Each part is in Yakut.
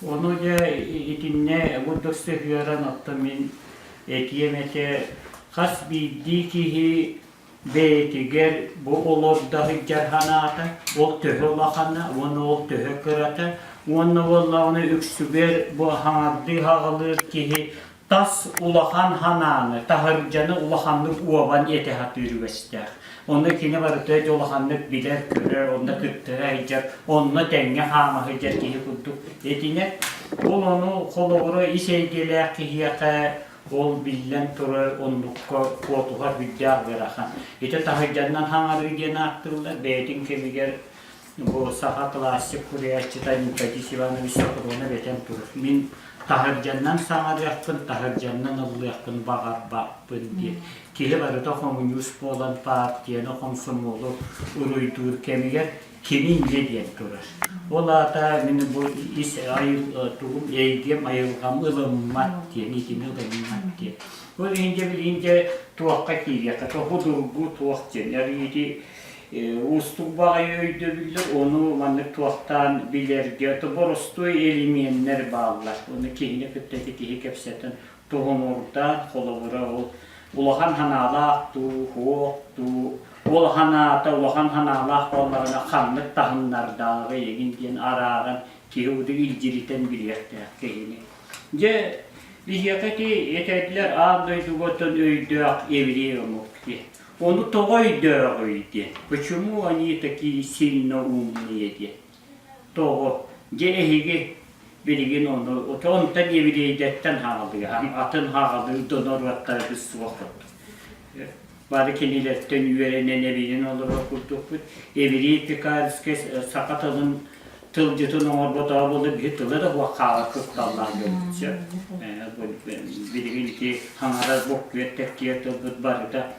Ону дьэ итиннэ курдук сыһыаран оттон мин этиэм этэ хас биирдии киһи бэйэтигэр бу олордо сылдьар санаата, ол төһө улахана уонна ол төһө кырата уонна буоллаҕына үксүгэр бу хаҥардыы хаҕылыыр киһи тас улахан ханааны, таһырдьаны улаханнык уобан этэ сатыыр үгэстээх. Онно кини барыта дьэ улаханнык билэр-көрөр, онно кыттыһа сылдьар, онно тэҥҥэ хаама сылдьар киһи курдук этинэр. Ол ону холобура ис эйгэлээх киһиэхэ ол биллэн турар оннукка куотуһар үрдээх ыарахан. Ити таһырдьаннан хаҥарыы диэн ааттыыллар, бэйэтин кэмигэр Бу саха классик суруйааччыта Никодис Иванович Сокрунов этэн турар. Мин таһырдьаннан саҥарыахпын, таһырдьаннан ыллыахпын баҕарбаппын диэн. Киһи барыта хомуньуус буолан партияны, хомсомуолу уруйдуур кэмигэр кини инньэ диэн турар. Ол аата мин бу ис айыл тугум эйгэм айылҕам ылыммат диэн, итини ылыммат диэн. Ол иһин дьэ билигин дьэ туохха киириэххэ, тоһу туох диэн, ити Уустук баҕайы өйдөбүллэр, ону маннык туохтаан билэргэ боростуой элеменнэр бааллар. Ону киһини кытта ити киһи кэпсэтэн туһунурдаан, холобура ол улахан санаалаах дуу, суох дуу, ол санаата улахан санаалаах буоллаҕына ханнык таһымнардааҕы эйигин диэн арааран киһи удук илдьиритэн билиэхтээх киһини. Дьэ, биһиэхэ ити этэллэр аан дойдуга оттон өйдөөх еврей омук диэн. Ону тоҕо өйдөөҕүй диэн, почему они такие сильно умные диэн. Тоҕо? Дьэ эһиги билигин ону онтон еврейдэртэн хаалыаһаҥ, атын хаалыы да норуоттаргыт суох курдук. Бары кинилэртэн үөрэнэн эбинэн олорор курдукпут. Еврей Пекарскай саха тылын тылдьытын оҥорботоҕо буоллар биһи тыла да суох хаалар кутталлаах дьоммут сөп. Билигин ити хаҥарар буккуйар тэккиэр тылбыт барыта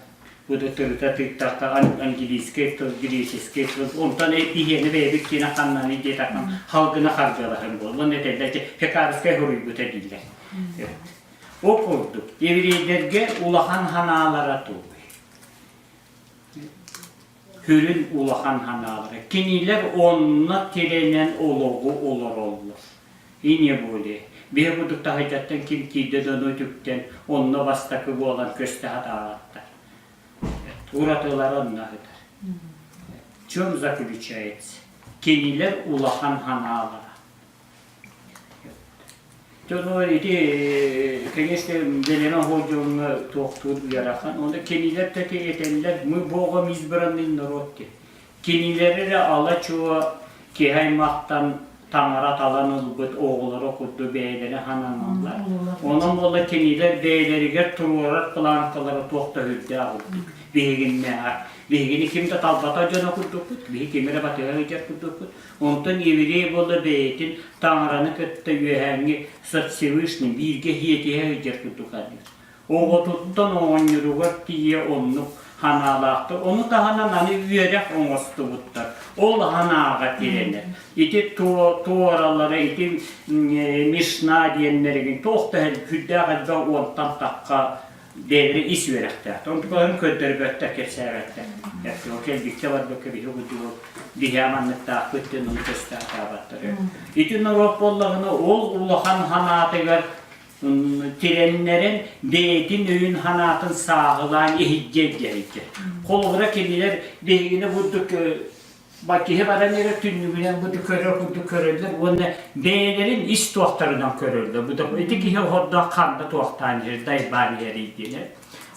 бу да тырыта тыыттахха английскай тыл, греческий тыл, онтон биһиэни бэйэбит киэнэ ханнаный диэтэххин халгына харгылаһын буол. Уонна этэллэр Пекарскай суруйбута дииллэр. Ол курдук, еврейдэргэ улахан ханаалара тугуй? Сүрүн улахан санаалара. Кинилэр онно тирэнэн олоҕу олороллор. И не более. Биһи курдук таһырдьаттан ким киирдэ да ону үтүктэн, онно бастакы буолан көстө сатаабаттар. Уратылара онно сытар. В чем заключается? Кинилэр улахан санаалара. Дьонугар ити, конечно, бэлэмэ оһол дьоҥҥо туохтуур ыарахан. Онно кинилэр да этэллэр, мы Богом избранный народ диэн. Кинилэри эрэ ала-чуо киһи аймахтан таҥара талан ылбыт оҕолоро курдук бэйэлэрэ хананаллар. Онон буолла кинилэр бэйэлэригэр туруорар планкалара туох да үрдээх үрдүк. Биһигиннээҕэр. Биһигини ким да талбата дьоно курдукпут, биһи ким эрэ батыһа сылдьар курдукпут. Онтон еврей буола бэйэтин таҥараны кытта үөһээҥҥи со Всевышним бииргэ иэтиһэ сылдьар курдук саныыр. Оҕотуттан оҕонньоругар тиийэ оннук санаалаахтар. Ону таһынан аны үөрэх оҥостубуттар. Ол санааҕа тирэнэр. Ити туоралара, ити Мишна диэннэригин туох да сүрдээх элбэх уонтан тахха бэйэлэрэ ис үөрэхтээх. Онтукаларын көрдөрбөттөр, кэпсээбэттэр. Ол кэлбиккэ барбыкка биһи курдук биһи манныктаахпыт диэн ону көстө Ити норуот буоллаҕына ол улахан санаатыгар тирэннэрэн бэйэтин өйүн санаатын сааһылаан иһирдьэ илдьэ Холобура кинилэр биһигини курдук киһи баран эрэ түннүгүнэн бу көрөр курдук көрөллөр уонна бэйэлэрин ис туохтарынан көрөллөр. Бу ити киһи оһордоох ханна туохтаан иһэр, дайбаан иһэрий диэн.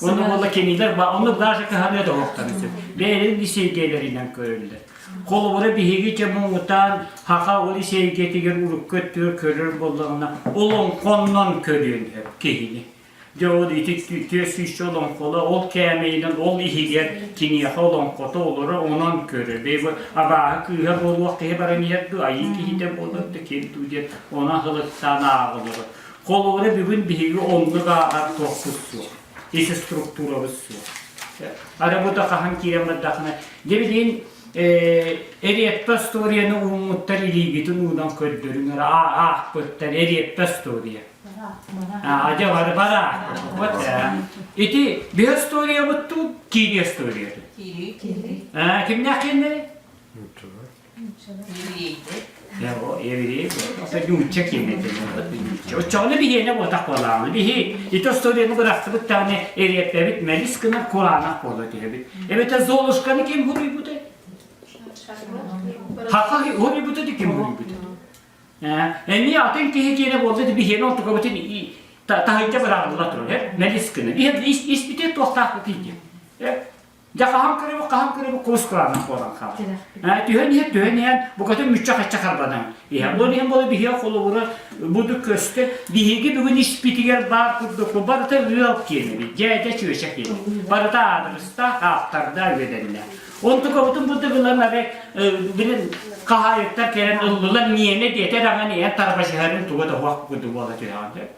Онно буолла кинилэр онно даже кыһаныа да оһохтарын сөп. Бэйэлэрин ис эйгэлэринэн көрөллөр. Холобура биһиги дьэ муҥутаан хаха ол ис эйгэтигэр урукку өттүгэр көрөр буоллаҕына олоҥхоннон көрүөн сөп киһини. Дьэ ол ити үтүө сүүсчэ олоҥхоло ол кээмэйинэн ол иһигэр киниэхэ олоҥхото олоро онон көрө. Бэйбы абааһы кыыһа буолуох киһи баран иһэр дуу, айыы киһитэ буолар да ким дуу диэн онон аһылыктаан ааҕыллар. Холобура бүгүн биһиги оннук ааҕар туохпут суох. Ис структурабыт суох. Ара бу да хаһан киирэн бардахына, дьэ билигин эриэппэ историяны ууммуттар илиигитин уунан көрдөрүҥ эрэ аахпыттар эриэппэ история. Дьэ бары бара. Вот ити биир историябыт туу киири историятын. Кимнээх кииннэри? Еврей нуучча киэнэ нуучча. Оччоҕуна биһиэнэ буотах буолаҕына. Биһи ити остуоруйаны бырахтыбыт даҕаны эриэппэбит мэлис гынан кураанах буола түһэбит. Эбэтэр Золушканы ким хуруйбутай? Хаха хуруйбута да ким хуруйбута? Эмиэ атын киһи киэнэ буолла да биһиэнэ онтукабытын таһырдьа быраҕылла турар. Мэлис гына. Биһи испитэ туохтаах диэн. Дьэ хаһан көрөбүт, хаһан көрөбүт курус кураанах буолан хаалар. Түһэн иһэн, түһэн иһэн, букатын мүччэ-хачча харбанан иһэн. Ол иһин буола биһиги холобура буду көстө, биһиги бүгүн испитигэр баар курдук барыта ыал киэнэбит, дьээдэ чүөчэ киэнэ. Барыта аадырыстаах, ааптардаах үөдэннээх. Онтукабытын бу дыгылан арай билин хаһаайыттар кэлэн ыллылар миэнэ диэтэ даҕаны эн тарбачыһарын туга да уох курдук буола түһэҕин.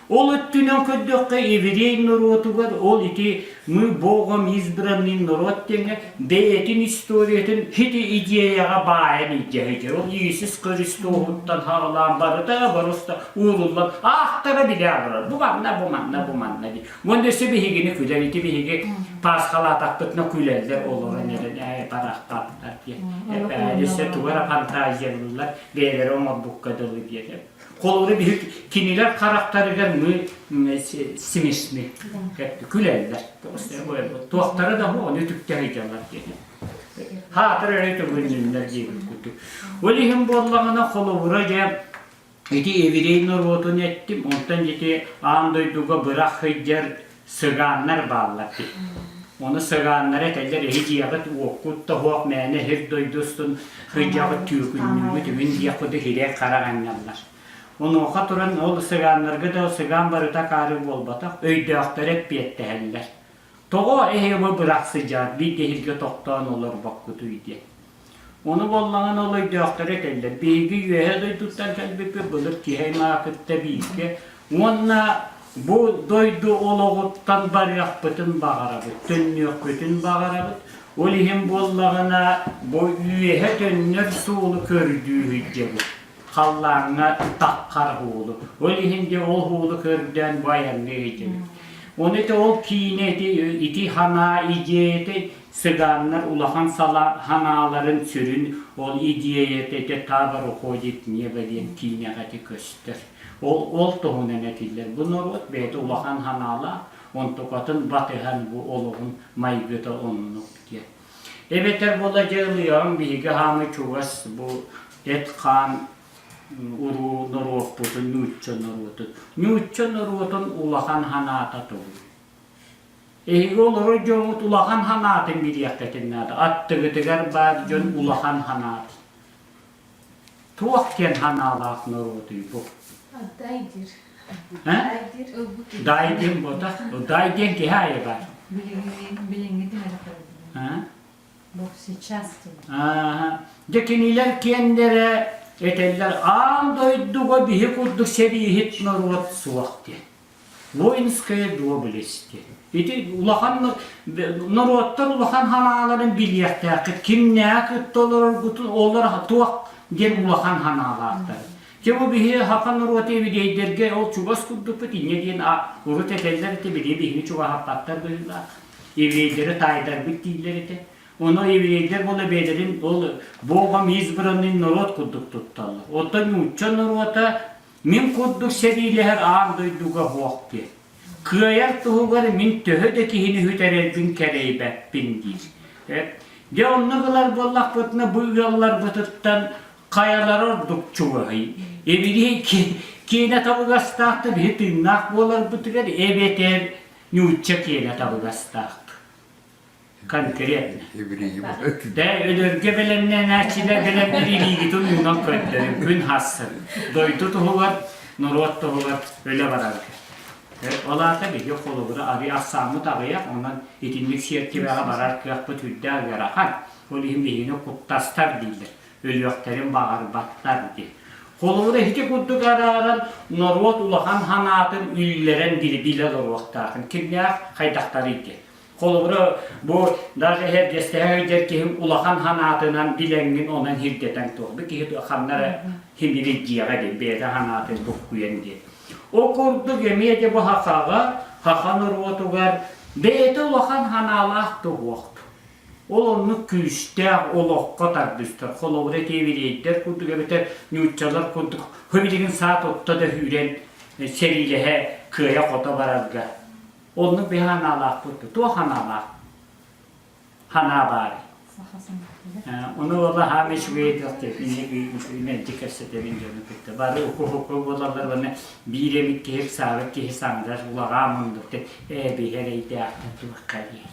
Ол өттүнэн көрдөххө, еврей норуотугар ол ити «Мы Богом избранный народ» диэҥҥэ бэйэтин историятын ити идеяҕа баайан илдьэ сылдьар. Ол Иисус Христоһуттан хаалаан барыта барыста ууруллан аахтара билэ олорор. Бу манна, бу манна, бу манна дии. Уонна өссө биһигини күлэр. Ити биһиги Пасхалаатахпытына күлэллэр олорон эрэн ээ барахтаттар диэн. Өссө тугу эрэ фантазиялыыллар бэйэлэрэ оҥорбукка дылы диэн. Холобура биһи кинилэр харахтарыгар мы смешны күлэллэр. Туохтара да ону үтүктэ сылдьаллар диэн. Хаатыр эрэ төгүннүннэр диэбит курдук. Ол иһин буоллаҕына холобура дьэ ити еврей норуотун эттим, онтон ити аан дойдуга бырах сылдьар сыгааннар бааллар дии. Ону сыгааннар этэллэр эһи дьиэҕит уоккут тоһуох мээнэ сир дойду устун сылдьаҕыт түүкүннүүгүт үһүн диэх курдук хирээ харах анньаллар. Онуоха туран ол сыгааннарга да сыгаан барыта акаары буолбатах, өйдөөхтөрө эппиэттэһэллэр. Тоҕо эһиги бу бырах сыдьаат биир да иһиргэ тохтоон олорбоккутуй диэн. Ону буоллаҕына ол өйдөөхтөрө этэллэр, биһиги үөһэ дойдуттан кэлбиппит былыр киһи аймаҕы кытта бииргэ уонна бу дойду олоҕуттан барыахпытын баҕарабыт, төннүөхпүтүн баҕарабыт. Ол иһин буоллаҕына бу үөһэ төннөр суолу көрдүү сылдьабыт. Халлааҥҥа таххар уолу. Ол иһин дьэ ол уолу көрдөөн бу айаҥҥа сылдьабыт. Ону ити ол киинэ ити ити санаа идеята Цыганнар улахан санааларын сүрүн ол идиэйэтэ ити «Табор уходит небо» диэн киинэҕэ ити көстөр. Ол, ол туһунан этиллэр. Бу норуот бэйэтэ улахан санаалаах, онтукатын батыһан бу олоҕун майгыта оннук диэн. Эбэтэр була дьэ ылыаҕыҥ биһиги хаамы чугас бу эт-хаан уруу норуоппутун, нуучча норуотун. Нуучча норуотун улахан санаата тугуй? Эһиги олорор дьоҥҥут улахан санаатын билиэххитин наада. Аттыгытыгар баар дьон улахан санаатын. Туох диэн санаалаах норуотуй бу? Дай диир. Дай диэн буотах. Дай диэн киһи аайы баар. Билиҥҥи түмэлэ Бу сейчас Дьэ кинилэр киэннэрэ этэллэр аан дойдуга биһи курдук сэрииһит норуот суох диэн. Воинская доблесть. Ити улахан норуоттар улахан санааларын билиэхтээххит. Кимнээх кытта олороргутун олор туох диэн улахан санаалаахтар. Дьэ бу биһи саха норуота еврейдэргэ ол чугас курдукпут инньэ диэн урут этэллэр этэ билии биһини чугаһаппаттар быһыылаах. Еврейдэри таайдарбыт дииллэр этэ. Ону еврейдэр буола бэйэлэрин ол Богом избранный народ курдук тутталлар. Оттон нуучча норуота Мин курдук сэриилэһэр аан дойдуга суох диэн. Кыайар туһугар мин төһө да киһини сүтэрэрбин кэрэйбэппин диир. Дьэ онно ылар буоллахпытына бу ыалларбытыттан хайалара ордук чугаһый? Эбириэй киэнэ табыгастаах да биһи тыыннаах буоларбытыгар эбэтэр нуучча киэнэ табыгастаах конкретно. Дэ өлөргө бэлэмнэнээччилэр бэлэмнэр илиигитин уунан көрдөрүн күн хассын. Дойду туһугар, норуот туһугар өлө барарга. Ол аата биһиги холобура аҕыйах ахсааммыт аҕыйах, онон итинник сиэртибэҕэ барар кыахпыт үрдээх ыарахан. Ол иһин биһигини куттастар дииллэр, өлүөхтэрин баҕарбаттар диэн. Холобура ити курдук арааран норуот улахан санаатын үллэрэн билэ олоруохтаахын кимнээх хайдахтарый диэн. Холобура, бу даже эргэстэһэ сылдьар киһим улахан санаатынан билэҥҥин онон сирдэтэн туох. Бу киһи ханна эрэ химириддиэҕэ диэн, бэйэтэ санаатын буккуйан диэн. Ол курдук эмиэ де бу сахаҕа, саха норуотугар бэйэтэ улахан санаалаах туһуохту. Ол оннук күүстээх олоххо тардыстар. Холобура ити еврейдэр курдук эбэтэр нууччалар курдук билигин саа тутта да сүүрэн сэриилэһэ кыайа-хото барарга. Оннук биһи анаалаахпыт. Туох анаалаах? Ханаа баарый? Ону уола хаам үчүгэй мэлдьи кэпсэтэбин дьону кытта. Бары уку-уку буолаллар уонна биир эмит киһи ыксаабыт киһи саҥарар улаҕаа муннукта ээ биһи эрэйдээхтэн туохха диэн.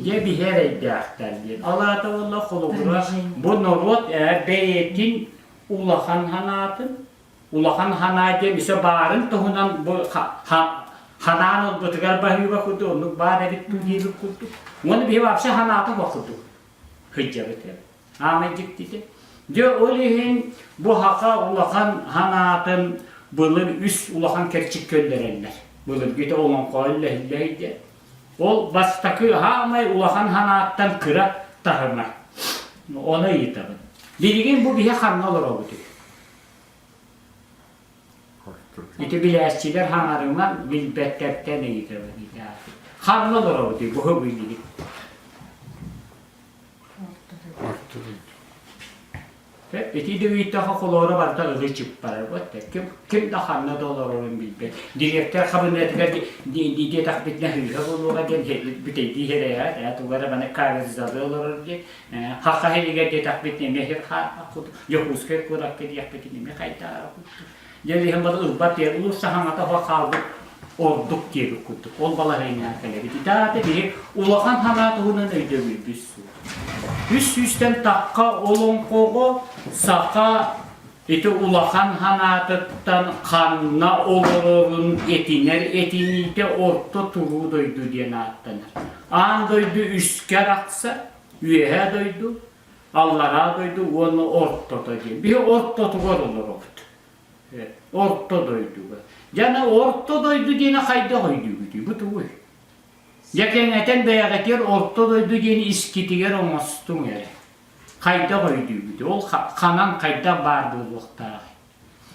Дьэ биһи эрэйдээхтэр диэн. Ол аата буолла холобура бу норуот бэйэтин улахан санаатын улахан санаа диэн өссө баарын туһунан бу ханаан ылбытыгар баһыыба курдук оннук баар эбит дуу диэбит курдук уонна биһи вообще ханаата суох курдук сылдьабыт аамай дьиктитэ дьэ ол иһин бу хака улахан ханаатын былыр үс улахан кэрчик көллөрөллөр былыргыта олоҥхо үллэһиллэ ол бастакы хаамай улахан ханааттан кыра таһыма ону ыйытабын билигин бу биһи ханна олоробутуй Ити билээччилэр хаҥарынан билбэттэртэн ыйытабын ити Ханна олоробутуй бу билигин? Ити да ыйыттаха холоро барыта ылы чыппарар вот ким ким да ханна да олорорун билбэт. Директор кабинетыгар диэтахпитинэ хыыһа буолуоҕа диэн бүтэйдии иһэрэ тугара маны каверзалы олорор диэн Хаха иһигэр диэтэхпит эмиэ сир хаалбат Дьокуускай куоракка диэхпитин эмиэ хайдаара курдук. Дьэ иһин бары ылбат диэн улуус саһаҥата суох хаалбыт ордук диэбит курдук. Ол балаһыанньаҕа кэлэбит. Ити биһи улахан санаа туһунан өйдөбүлбүт суох. Үс сүүстэн тахха олоҥхоҕо саха ити улахан санаатыттан ханна олорорун этинэр этиниитэ орто туруу дойду диэн ааттанар. Аан дойду үскэ арахсар, Үөһээ дойду, Аллараа дойду уонна Ортото диэн. Биһи ортотугар олоробут. Орто дойдуга. Дьэ орто дойду диэни хайдах өйдүүгүтүй? Бу тугуй? Дьэ кэҥэтэн бэйэҕитигэр орто дойду диэни искитигэр оҥостуҥ эрэ. Хайдах өйдүүгүтүй? Ол ханан хайдах баар буолуохтааҕый?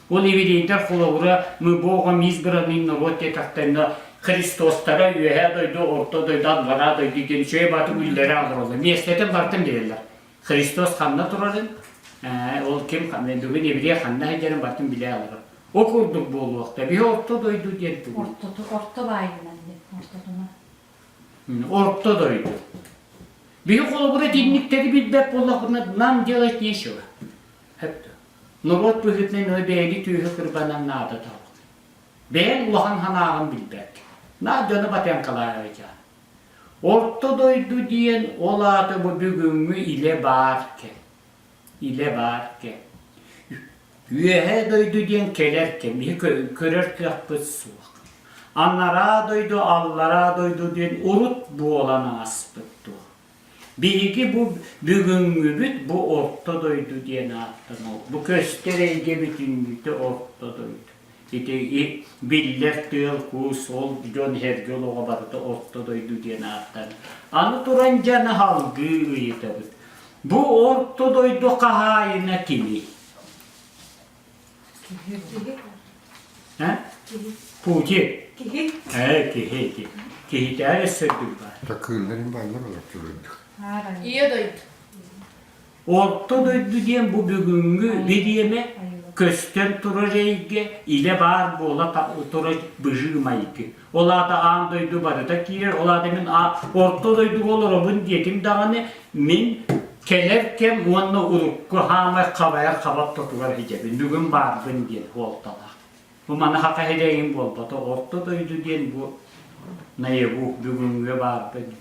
Ол еврейдэр холобура мы Богом избранный народ диэтэхтэринэ Христостара Үөһээ дойду, Орто дойду, Аллараа дойду диэн үчүгэй бааты үллэрэ олороллор. Миэстэтин барытын билэллэр. Христос ханна турарын, ол ким бүгүн еврей ханна сылдьарын барытын билэ олорор. Ол курдук буолуохта. Биһи Орто дойду диэн тугуй? Ортоту, орто баайынан диэн, ортотуна. Орто дойду. Биһи холобура итинниктэри билбэт буоллахпытына нам делать нечего. Норуот быһыытынан аны бэйэни түөһү кырбанан наада тоҕо. Бэйэҥ улахан санааҕын билбэт. Наа дьону батыаҥкалаабыта. Орто дойду диэн ол аата бу бүгүҥҥү илэ баар кэм. Илэ баар кэм. Үөһээ дойду диэн кэлэр кэм. Биһи көрөр кыахпыт суох. Анараа дойду, аллараа дойду диэн урут буолан ааспыт туох. Биһиги бу бүгүҥҥүбүт бу орто дойду диэн ааттанар. Бу көстөр эйгэ бүтүннүүтэ орто дойду. Ити биллэр тыал-куус, ол дьон эргэ олоҕо барыта орто дойду диэн ааттанар. Аны туран дьону салгыы ыйытабыт. Бу орто дойду хаһаайына кимий? Киһи. А? Путин. Киһи. Ээ, киһи, киһи. Киһитээр өссө үрдүк баар. Такыылларын бааллар олорчу үрдүк. Ийэ дойду. Орто дойду диэн бу бүгүҥҥү бириэмэ көстөн турар эйгэ илэ баар буола турар быһыы майгы. Ол аата аан дойду барыта киирэр, ол аата мин орто дойдуга олоробун диэтим даҕаны, мин кэлэр кэм уонна урукку хаамай хабайар хабат тотугар сылдьабын, бүгүн баарбын диэн суолталаах. Бу маны хака ирэйин буолбата, орто дойду диэн бу наяву бүгүҥҥү баарбын.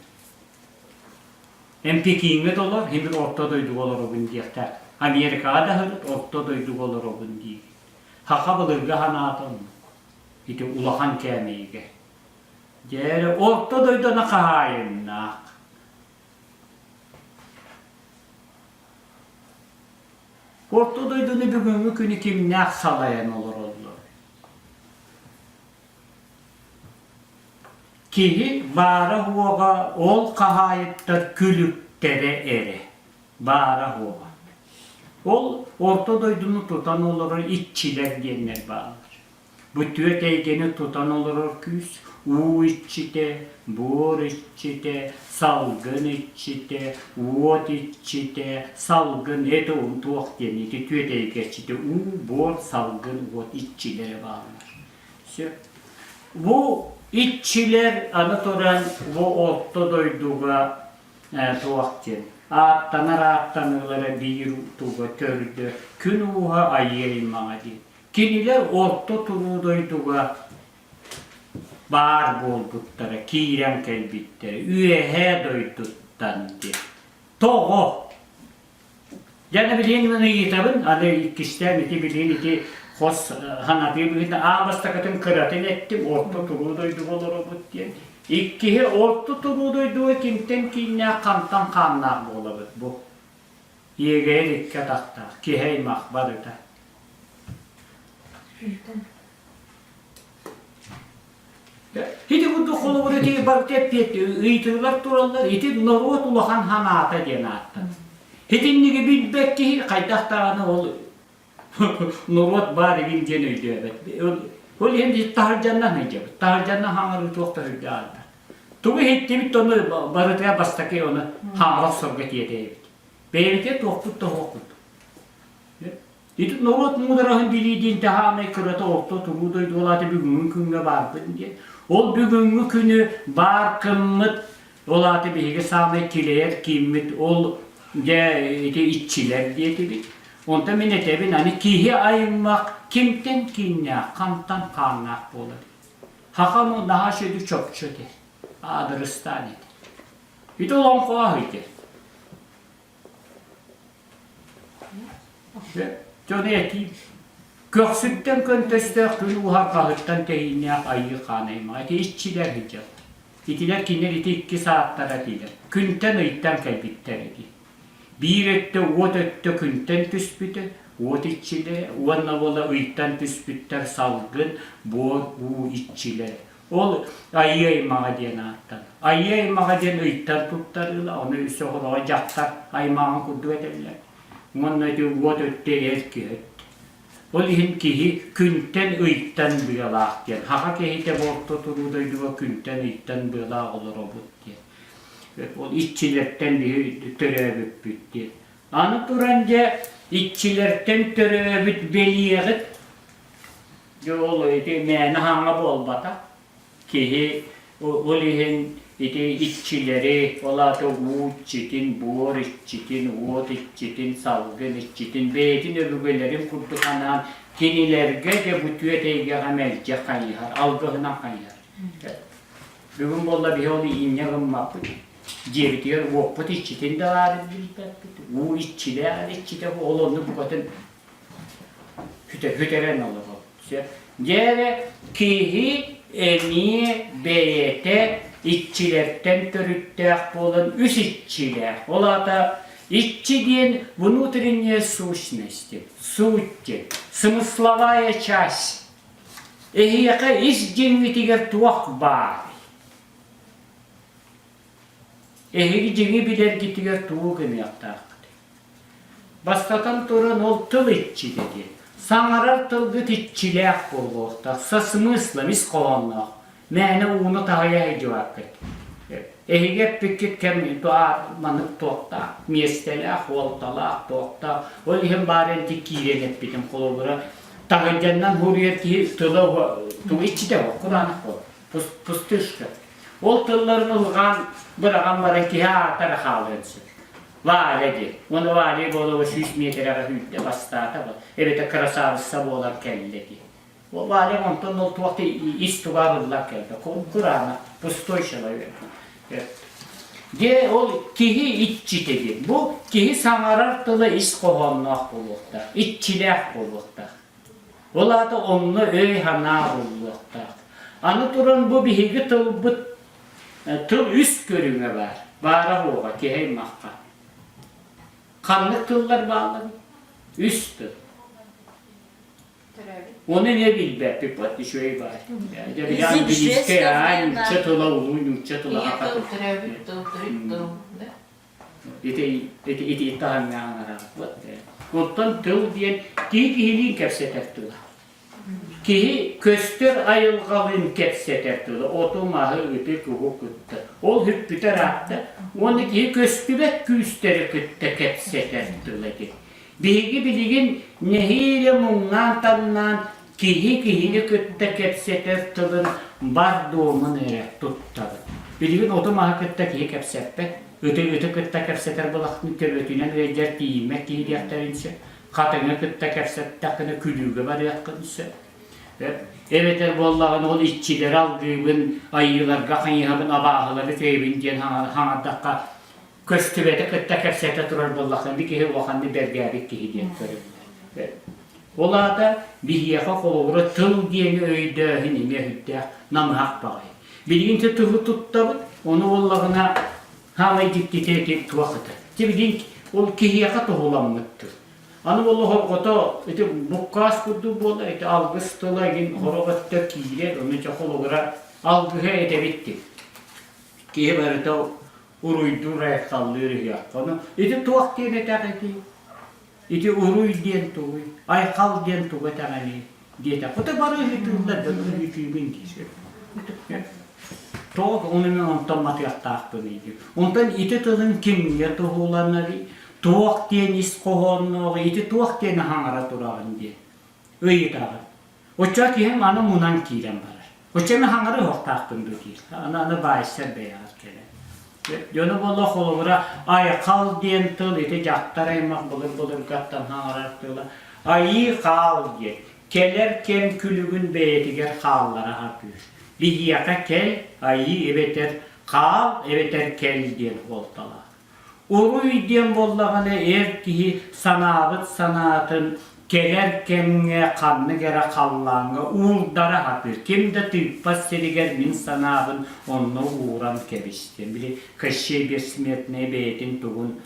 Эн Пекиҥҥэ да олор, мин орто дойдуга олоробун диэхтээх. Америкаҕа да сырыт, орто дойдуга олоробун диир. Хаха былыргы санаата оннук. Ити улахан кээмэйигэр. Дьэ, орто дойдуну хаһаайыннаах. Орто дойдуну бүгүҥҥү күнү кимнээх салайан олороллор? Киһи баара-суоҕа ол хаһаайыттар күлүктэрэ эрэ. Баара-суоҕа. Ол орто дойдуну тутан олорор иччилэр диэннэр бааллар. Бу түөрт эйгэни тутан олорор күүс уу иччитэ, буор иччитэ, салгын иччитэ, уот иччитэ, салгын это туох диэн ити түөрт эйгэ иччитэ уу, буор, салгын, уот иччилэрэ бааллар. Сөп. Бу иччилэр аны туран бу орто дойдуга туох диэн ааттанар ааттаныылара биир туга төрдө күн ууһа айыы аймаҕа диэн. Кинилэр орто туруу дойдуга баар буолбуттара, киирэн кэлбиттэрэ, үөһээ дойдуттан диэн. Тоҕо? Дьэ, билигин ыйытабын, аны иккистээн ити билигин ити хос ханатыы быһыытынан аан бастакытын кыратын эттим, орто туруу дойдуга олоробут диэн. Иккиһи орто туруу дойдуга кимтэн кииннээх, хантан хааннаах буолабыт бу? Иэгэйэр икки атахтаах, киһи аймах барыта. Ити курдук холобур ити барыта эппиэт ыйытыылар тураллар. Ити норуот улахан ханаата диэн ааттанар. Итинниги билбэт киһи хайдах даҕаны ол норуот баар игин диэн өйдөөбөт. Ол иһин таһырдьаннан сылдьабыт. Таһырдьаннан хаҥарыы туох да сылдьааллар. Тугу иһиттибит ону барытыгар бастакы ону хаҥара охсорго тиэтэйэбит. Бэйэбитигэр туохпут да суох курдук. Ити норуот муудараһын билии диэн таһаамай кырата орто туруу дойдулаата бүгүҥҥү күҥҥэ баарбын диэн. Ол бүгүҥҥү күнү баар кыммыт, ол аата биһиги саамай килэйэр кииммит ол дьэ ити иччилэр диэтибит. Онтон мин этэбин аны киһи аймах кимтэн кииннээх, хантан хааннаах буолар. Хахам наһаа сүдү чопчу этэр, аадырыстаан этэр. Ити олоҥхо этэр. Дьону этии Көхсүттэн көнтөстөөх күн ууһар хаһыттан тэһииннээх айыы хаан аймаҕа ити иччилэр сылдьаллар. Итилэр кинилэр ити икки сааттара этилэр. Күнтэн ыйтан кэлбиттэр эти. Биир өттө уот өттө күнтэн түспүтэ, уот иччилэрэ уонна буола ыйтан түспүттэр салгын, буор, уу иччилэрэ. Ол айыы аймаҕа диэн ааттанар. Айыы аймаҕа диэн ыйтан туттарыыла, ону өссө хороҕо дьахтар аймаҕын курдук этэллэр. Уонна ити уот өттө эр киһи өттө. Ол иһин киһи күнтэн ыйтан быалаах диэн. Хаха киһитэ бу орто туруу дойдуга күнтэн ыйтан быалаах олоробут диэн. Ол иччилэртэн биһи төрөөбүппүт диэн. Аны туран дьэ иччилэртэн төрөөбүт бэлиэҕит Дьэ ол ити мээнэ хаҥа буолбатах. Киһи ол иһин ити иччилэри, ол аата уу иччитин, буор иччитин, уот иччитин, салгын иччитин бэйэтин өбүгэлэрин курдук анаан кинилэргэ дьэ бу түөт эйгэҕэ мэлдьи хайыһар, алгыһынан хайыһар. Бүгүн буолла биһи ону инньэ гыммаппыт. Дьиэбитигэр уоппут иччитин да баарын билбэппит, уу иччилээх иччитэ ол онну букатын Бүтэрэн олоро. Дьэ киһи эмиэ бэйэтэ иччилэртэн төрүттээх буолан үс иччилээх. Ол аата иччи диэн внутренняя сущность, суть диэн, смысловая часть. Эһиэхэ ис дьиҥҥитигэр туох баар? Эһиги дьиҥи билэргитигэр тугу гыныахтааххытый? Бастатан туран, ол тыл иччитэ диэн. Саҥарар тылгыт иччилээх буолуохтаах, со смыслом, ис хоһоонноох. Мээнэ ууну таһыйа сылдьыбаккыт. Эһиги эппиккит кэм маннык туохтаах, миэстэлээх, уолталаах, туохтаах. Ол иһин баар ити киирэн эппитим холобура, таһырдьаннан суруйар киһи тыла тугу иччитэ буол, кураанах буол, пустышка. Ол тылларын ылҕаан быраҕан баран киһи аата эрэ хаалыан сөп. Валя диэн. Уонна Валя буолуо 100 миэтэрэҕэ сүүрдэ бастаата бу. Эбэтэр красавица буолан кэллэ дии. Ол Валя онтон ол туох да ис туга арыллан кэлбэ. Кураанах, пустой человек. Дьэ ол киһи иччитэ диэн. Бу киһи саҥарар тыла ис хоһоонноох буолуохтаах, иччилээх буолуохтаах. Ол аата онно өй-санаа буллуохтаах. Аны туран бу биһиги тылбыт Тыл үс көрүҥэ баар. Баара суоҕа киһи аймахха. Ханнык тыллар бааллар? Үс тыл. Ону эмиэ билбэппит вот үчүгэй баар. Дьэ били английскай, аа нуучча тыла, улуу нуучча тыла Ийэ тыл, төрөөбүт тыл, төрүт тыл. Ити ити ити таһымҥа Вот. Оттон тыл диэн киһи киһилиин кэпсэтэр тыла. Киһи көстөр айылҕалыын кэпсэтэр тыла, оту-маһы, ыты-куһу кытта. Ол бүппүтэ ыраатта. Уонна киһи көстүбэт күүстэри кытта кэпсэтэр тыла ити. Биһиги билигин нэһиилэ муҥнаан-таҥнаан киһи киһини кытта кэпсэтэр тылын бар дуомун эрэ туттабыт. Билигин оту-маһы кытта киһи кэпсэппэт, ыты-ыты кытта кэпсэтэр былахтын төбөтүнэн ыалдьар тиийиммэт киһи диэхтэрин сөп. Хатыҥы кытта кэпсэттэххинэ күлүүгэ барыаххын сөп. Эбэтэр буоллаҕына ол иччилэри алгыыбын, айыыларга хайыһабын, абааһылары тэйэбин диэн хаҥардахха көстүбэти кытта кэпсэтэ турар буоллаххына бу киһи улаханнык бэргээбит киһи диэн көрүллэр. Ол аата биһиэхэ холобура тыл диэни өйдөөһүн эмиэ сүрдээх намыһах баҕайы. Билигин ити тылы туттабыт, ону буоллаҕына хаамай дьиктитэ ити туох этэ. Ти билигин ол киһиэхэ туһуламмыт тыл. Аны ол хорҕото ити буккаас курдук буола ити алгыс тыла игин сорох өттө киирэр, ону дьэ холобура алгыһы этэбит дии. Киһи барыта уруйдуур айхаллыыр ыһыахха. Ону ити туох диэн этэҕитий? Ити уруй диэн тугуй? Айхал диэн тугу этэҕиний? диэтэх. Ото бары ыйытыыллар да ыйытыыбын дии. Тоҕо ону мен онтон матыахтаахпыный диир. Онтон ити тылын кимҥэ туһуланарый? Туох диэн ис хоһооннооҕуй? Ити туох диэн хаҥара тураҕын диэн ыйытаҕын. Оччо киһим аны мунан киирэн барар. Оччо эмэ хаҥара уһуктаахпын дуу диир. Аны аны баайсар бэйэҕэр кэлэн. Дьону буолла холобура айхал диэн тыл ити дьахтар аймах былыр-былыргаттан хаҥарар тыла. Айыы хаал диэн кэлэр кэм күлүгүн бэйэтигэр хааллара сатыыр. Биһиэхэ кэл, айыы эбэтэр хаал эбэтэр кэл диэн суолталаах. Уруй диэн буоллаҕына эр киһи санаабыт санаатын кэлэр кэмҥэ ханнык эрэ халлааҥҥа уурдара сатыыр. Ким да тыыппат сиригэр мин санаабын онно ууран кэбистим. Били Кощей Бессмертный бэйэтин тугун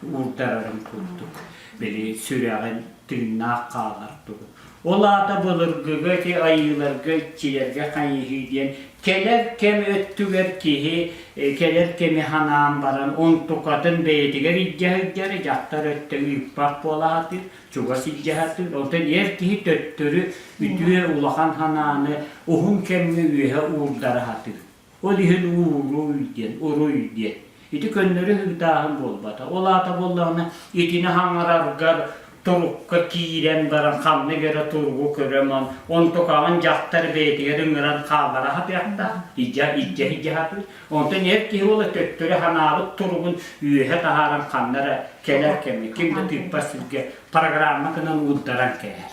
уурдарарын курдук. Били сүрэҕин тыыннаах хаалар тугун. Ол аата былыргыга ити айыыларга, иччилэргэ хайыһыы диэн кэлэр кэм өттүгэр киһи кэлэр кэми санаан баран онтукатын бэйэтигэр илдьэ сылдьар, дьахтар өттө ыыппат буола сатыыр, чугас илдьэ сатыыр. Онтон эр киһи төттөрү үтүө улахан санааны уһун кэмҥэ үөһэ уурдара сатыыр. Ол иһин ууруй диэн, уруй диэн. Ити көннөрү ыытааһын буолбата. Ол аата буоллаҕына итини хаҥараргар турукка киирэн баран ханнык эрэ туругу көрөмөн, онтукаҕын дьахтар бэйэтигэр ыҥыран хааллара сатыахтаах, илдьэ илдьэ илдьэ сатыыр. Онтон эр киһи уола төттөрү санаабыт туругун үөһэ таһааран ханна эрэ кэлэр кэмҥэ, ким да тыыппат сиргэ программа гынан уурдаран кээһэр.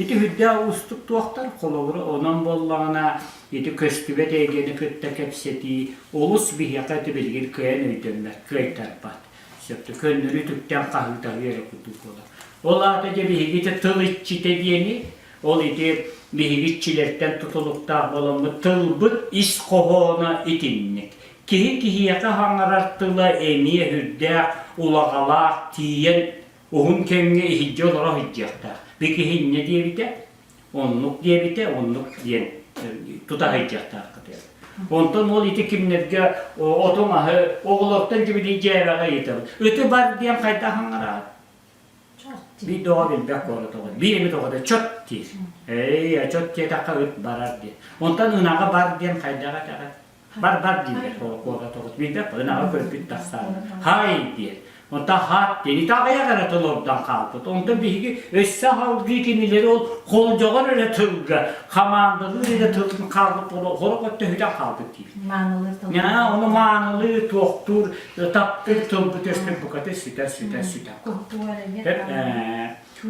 Ити үрдээх уустук туохтар, холобура, онон буоллаҕына, ити көстүбэт эйгэни кытта кэпсэтии олус биһиэхэ ити билигин кыайан өйдөммөт, кыайтарбат. Сөптө көннөрү түктэн хаһыытаһыы эрэ курдук буолар. Ол аата дьэ биһиги ити тыл иччитэ диэни, ол ити биһиги иччилэртэн тутулуктаах буоламмыт тылбыт ис хоһооно итинник. Киһи киһиэхэ хаҥарар тыла эмиэ үрдээх, улаҕалаах, тиийэн Уһун кэмҥэ иһирдьэ олоро сылдьыахтаах. Бу киһи инньэ диэбитэ, оннук диэбитэ, оннук диэн тута сылдьыахтааххыт. Онтон ол ити кимнэргэ оту-маһы оҕолортон дьибилий дьээбэҕэ ыйытабыт. Ыты бар диэн хайдах аҥараат? Биир доҕо билбэт куорат оҕо. Биир эмит оҕото чот диир. Эй, чот диэтэххэ ыт барар диэн. Онтон ынаҕа бар диэн хайдах этэҕит? Бар-бар дииллэр куорат оҕус билбэт ынаҕы көрбүт тахсаары. Хай диэн. Онтон хаат диэн ити аҕыйах эрэ тыл ордон хаалбыт. Онтон биһиги өссө аһалгыы кинилэри ол холдьоҕор эрэ тылга, хамаандалыыр эрэ тылын хаалбыт буола хорох өттө сүтэн хаалбыт диир. Маанылыыр тыл. Ньаа, ону маанылыы, туохтуур, таптыыр тылбыт өспүт букатын сүтэр, сүтэр, сүтэр.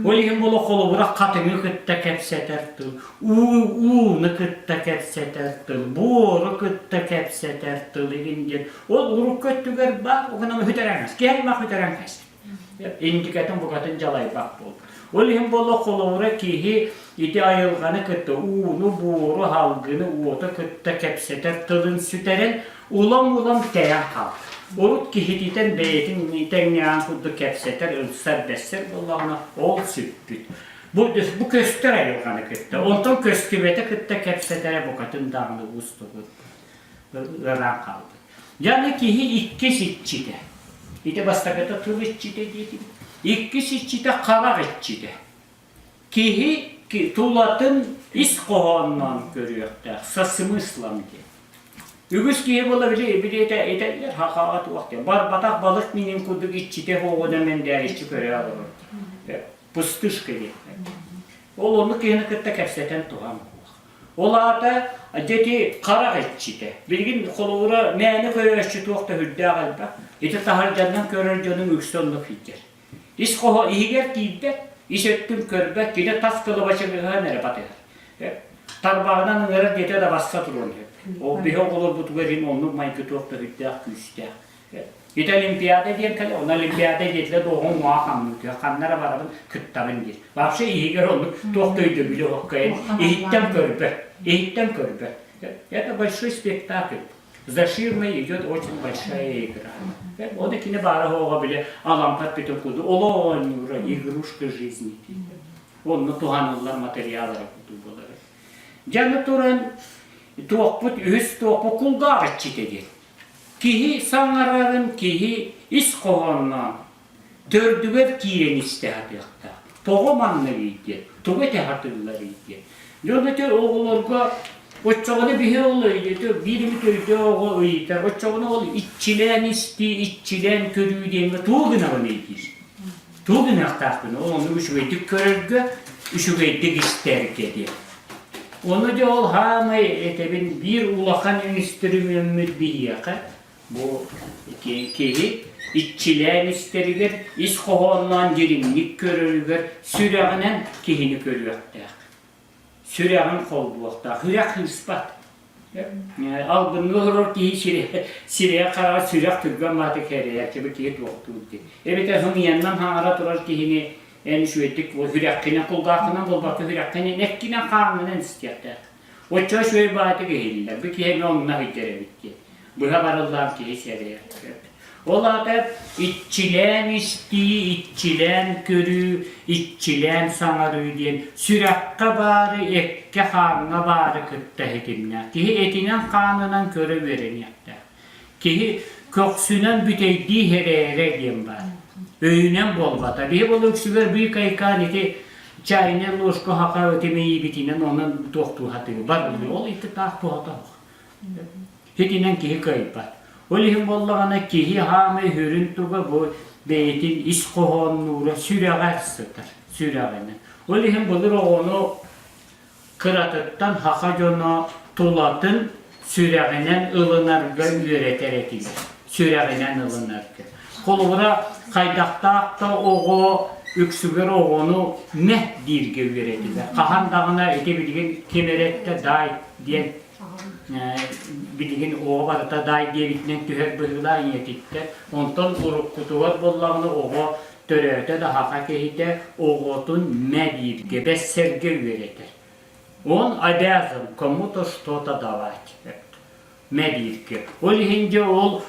Ол иһин буола холобура хатыҥы кытта кэпсэтэр тыл, ууну кытта кэпсэтэр тыл, буору кытта кэпсэтэр тыл игин диэн. Ол урукку өттүгэр баар, угунан үтэрэн кэс, киһи аймах үтэрэн кэс. Индикатын букатын дьалайбах буолбут. Ол иһин буола холобура киһи ити айылҕаны кытта ууну, буору, халгыны, уоту кытта кэпсэтэр тылын сүтэрэн улам-улам тэйэн хаалар. Урут киһититэн бэйэтин тэҥнээҕин курдук кэпсэтэр, ылсар, бэссэр буоллаҕына, ол сүппүт. Бу, бу көстөр айылҕаны кытта. Онтон көстүбэтэ кытта кэпсэтэрэ букатын даҕаны уустугурбут, ыараан хаалбыт. Дьэ аны киһи иккис иччитэ. Ити бастакыта тыл иччитэ диэтибит. Иккис иччитэ харах иччитэ. Киһи. Тулатын ис хоһоонноон көрүөхтээх, со смыслом диэн. Үгүс киһи буола били билиэтэ этэллэр хахаҕа туох диэн. Барбатах балык минин курдук иччитэ оҕуна мэндээриччи көрө олорор. Пустышка диэн. Ол оннук киһини кытта кэпсэтэн туһам суох. Ол аата дьэти харах иччитэ. Билигин холобура мээнэ көрөөччү туох да үрдээх элбэх. Ити таһырдьаннан көрөр дьонуҥ үксэ оннук сылдьар. Ис хоһо иһигэр киирбэт, ис өттүн көрбөт, кини тас кылабачыгыһан эрэ батыһар. Тарбаҕынан ыҥырар диэтэ да басса туруон сөп. Ол биһи оҕолорбутугар иһин оннук майгы туох да үрдээх күүстээх. Ити Олимпиада диэн кэлэ, онно Олимпиада диэтилэр да оҕоҥ уҥуоҕа хамныытыгар ханна эрэ барабын кыттабын диир. Вообще иһигэр оннук туох да өйдөбүлү суох кыайан иһиттэн көрбөт, иһиттэн көрбөт. Это большой спектакль. За ширмой идет очень большая игра. Оны кини баара оҕо биле алампат бүтүн куду оло оонньуура игрушка жизни Онно туһаныллар материаллара курдук буолар. Дьаны туран туохпут үһүс туохпут кулгаах иччитэ диэн. Киһи саҥарарын киһи ис хоһоонноон төрдүгэр киирэн истэ сатыахтаах. Тоҕо манныгый диэн, тугу этэ сатыылларый диэн. Дьон ити оҕолорго оччоҕуна биһи ол биир эмит өйдөөх оҕо ыйытар, оччоҕуна ол иччилээн истии, иччилээн көрүү диэҥҥэ тугу гынабыный диир. Тугу гыныахтаахпын ол ону үчүгэйдик көрөргө, үчүгэйдик истэргэ диэн. Ону дьэ ол хаамай этэбин биир улахан үнүстүрүмүөммүт биһиэхэ Бу киһи иччилээн истэригэр, ис хоһоонноон дириҥник көрөрүгэр сүрэҕинэн киһини көрүөхтээх. Сүрэҕин холбуохтаах. Сүрэх хыыспат. Албыҥҥа олорор киһи сирэйэ хараҕа сүрэх түргэн баата кэрэйэр, бу киһи туохтуур диэн. Эбэтэр сымыйаннан хаҥара турар киһини эн үчүгэйдик сүрэххинэн, кулгааххынан буолбакка сүрэххинэн, эккинэн хааҥҥынан истиэхтээх. Оччо үчүгэй баайытык иһиллэр, бу киһи эмиэ онно сылдьар эбит диэн. Быһа барыллаан киһи сэрэйэр. Ол аата иччилээн истии, иччилээн көрүү, иччилээн саҥарыы диэн сүрэххэ баары, эккэ-хааҥҥа баары кытта ситимнээх. Киһи этинэн-хаанынан көрө үөрэниэхтээх. Киһи көхсүнэн бүтэйдии иһэрээрэ диэн баар. Өйүнэн буолбата. Биһи бұл үксүгэр быыкайкаан ити чайная ложка хака тимийибитинэн онон туохтуу хатыы бар ол ити таах туһата суох. Итинэн киһи кыайбат. Ол иһин буоллаҕына киһи хаамай хүрүн туга бу бэйэтин ис хоһооннуура сүрэҕэр сытар, сүрэҕинэн. Ол иһин былыр оҕону Кыратыттан саха дьоно тулатын сүрэҕинэн ылынарга үөрэтэр этилэр. Сүрэҕинэн ылынарга. Холобура, хайдахтаах да оҕо үксүгэр оҕону мэ дииргэ үөрэтилэр. Хаһан даҕаны ити билигин ким эрэ эттэ дай диэн билигин оҕо барыта дай диэбитинэн түһэр быһыылаах ийэтиттэн. Онтон уруккутугар буоллаҕына оҕо Төрөөтө да саха киһитэ оҕотун мэ дииргэ, бэссэргэ үөрэтэр. Он обязан кому-то что-то давать. Мэ дииргэ. Ол иһин дьэ ол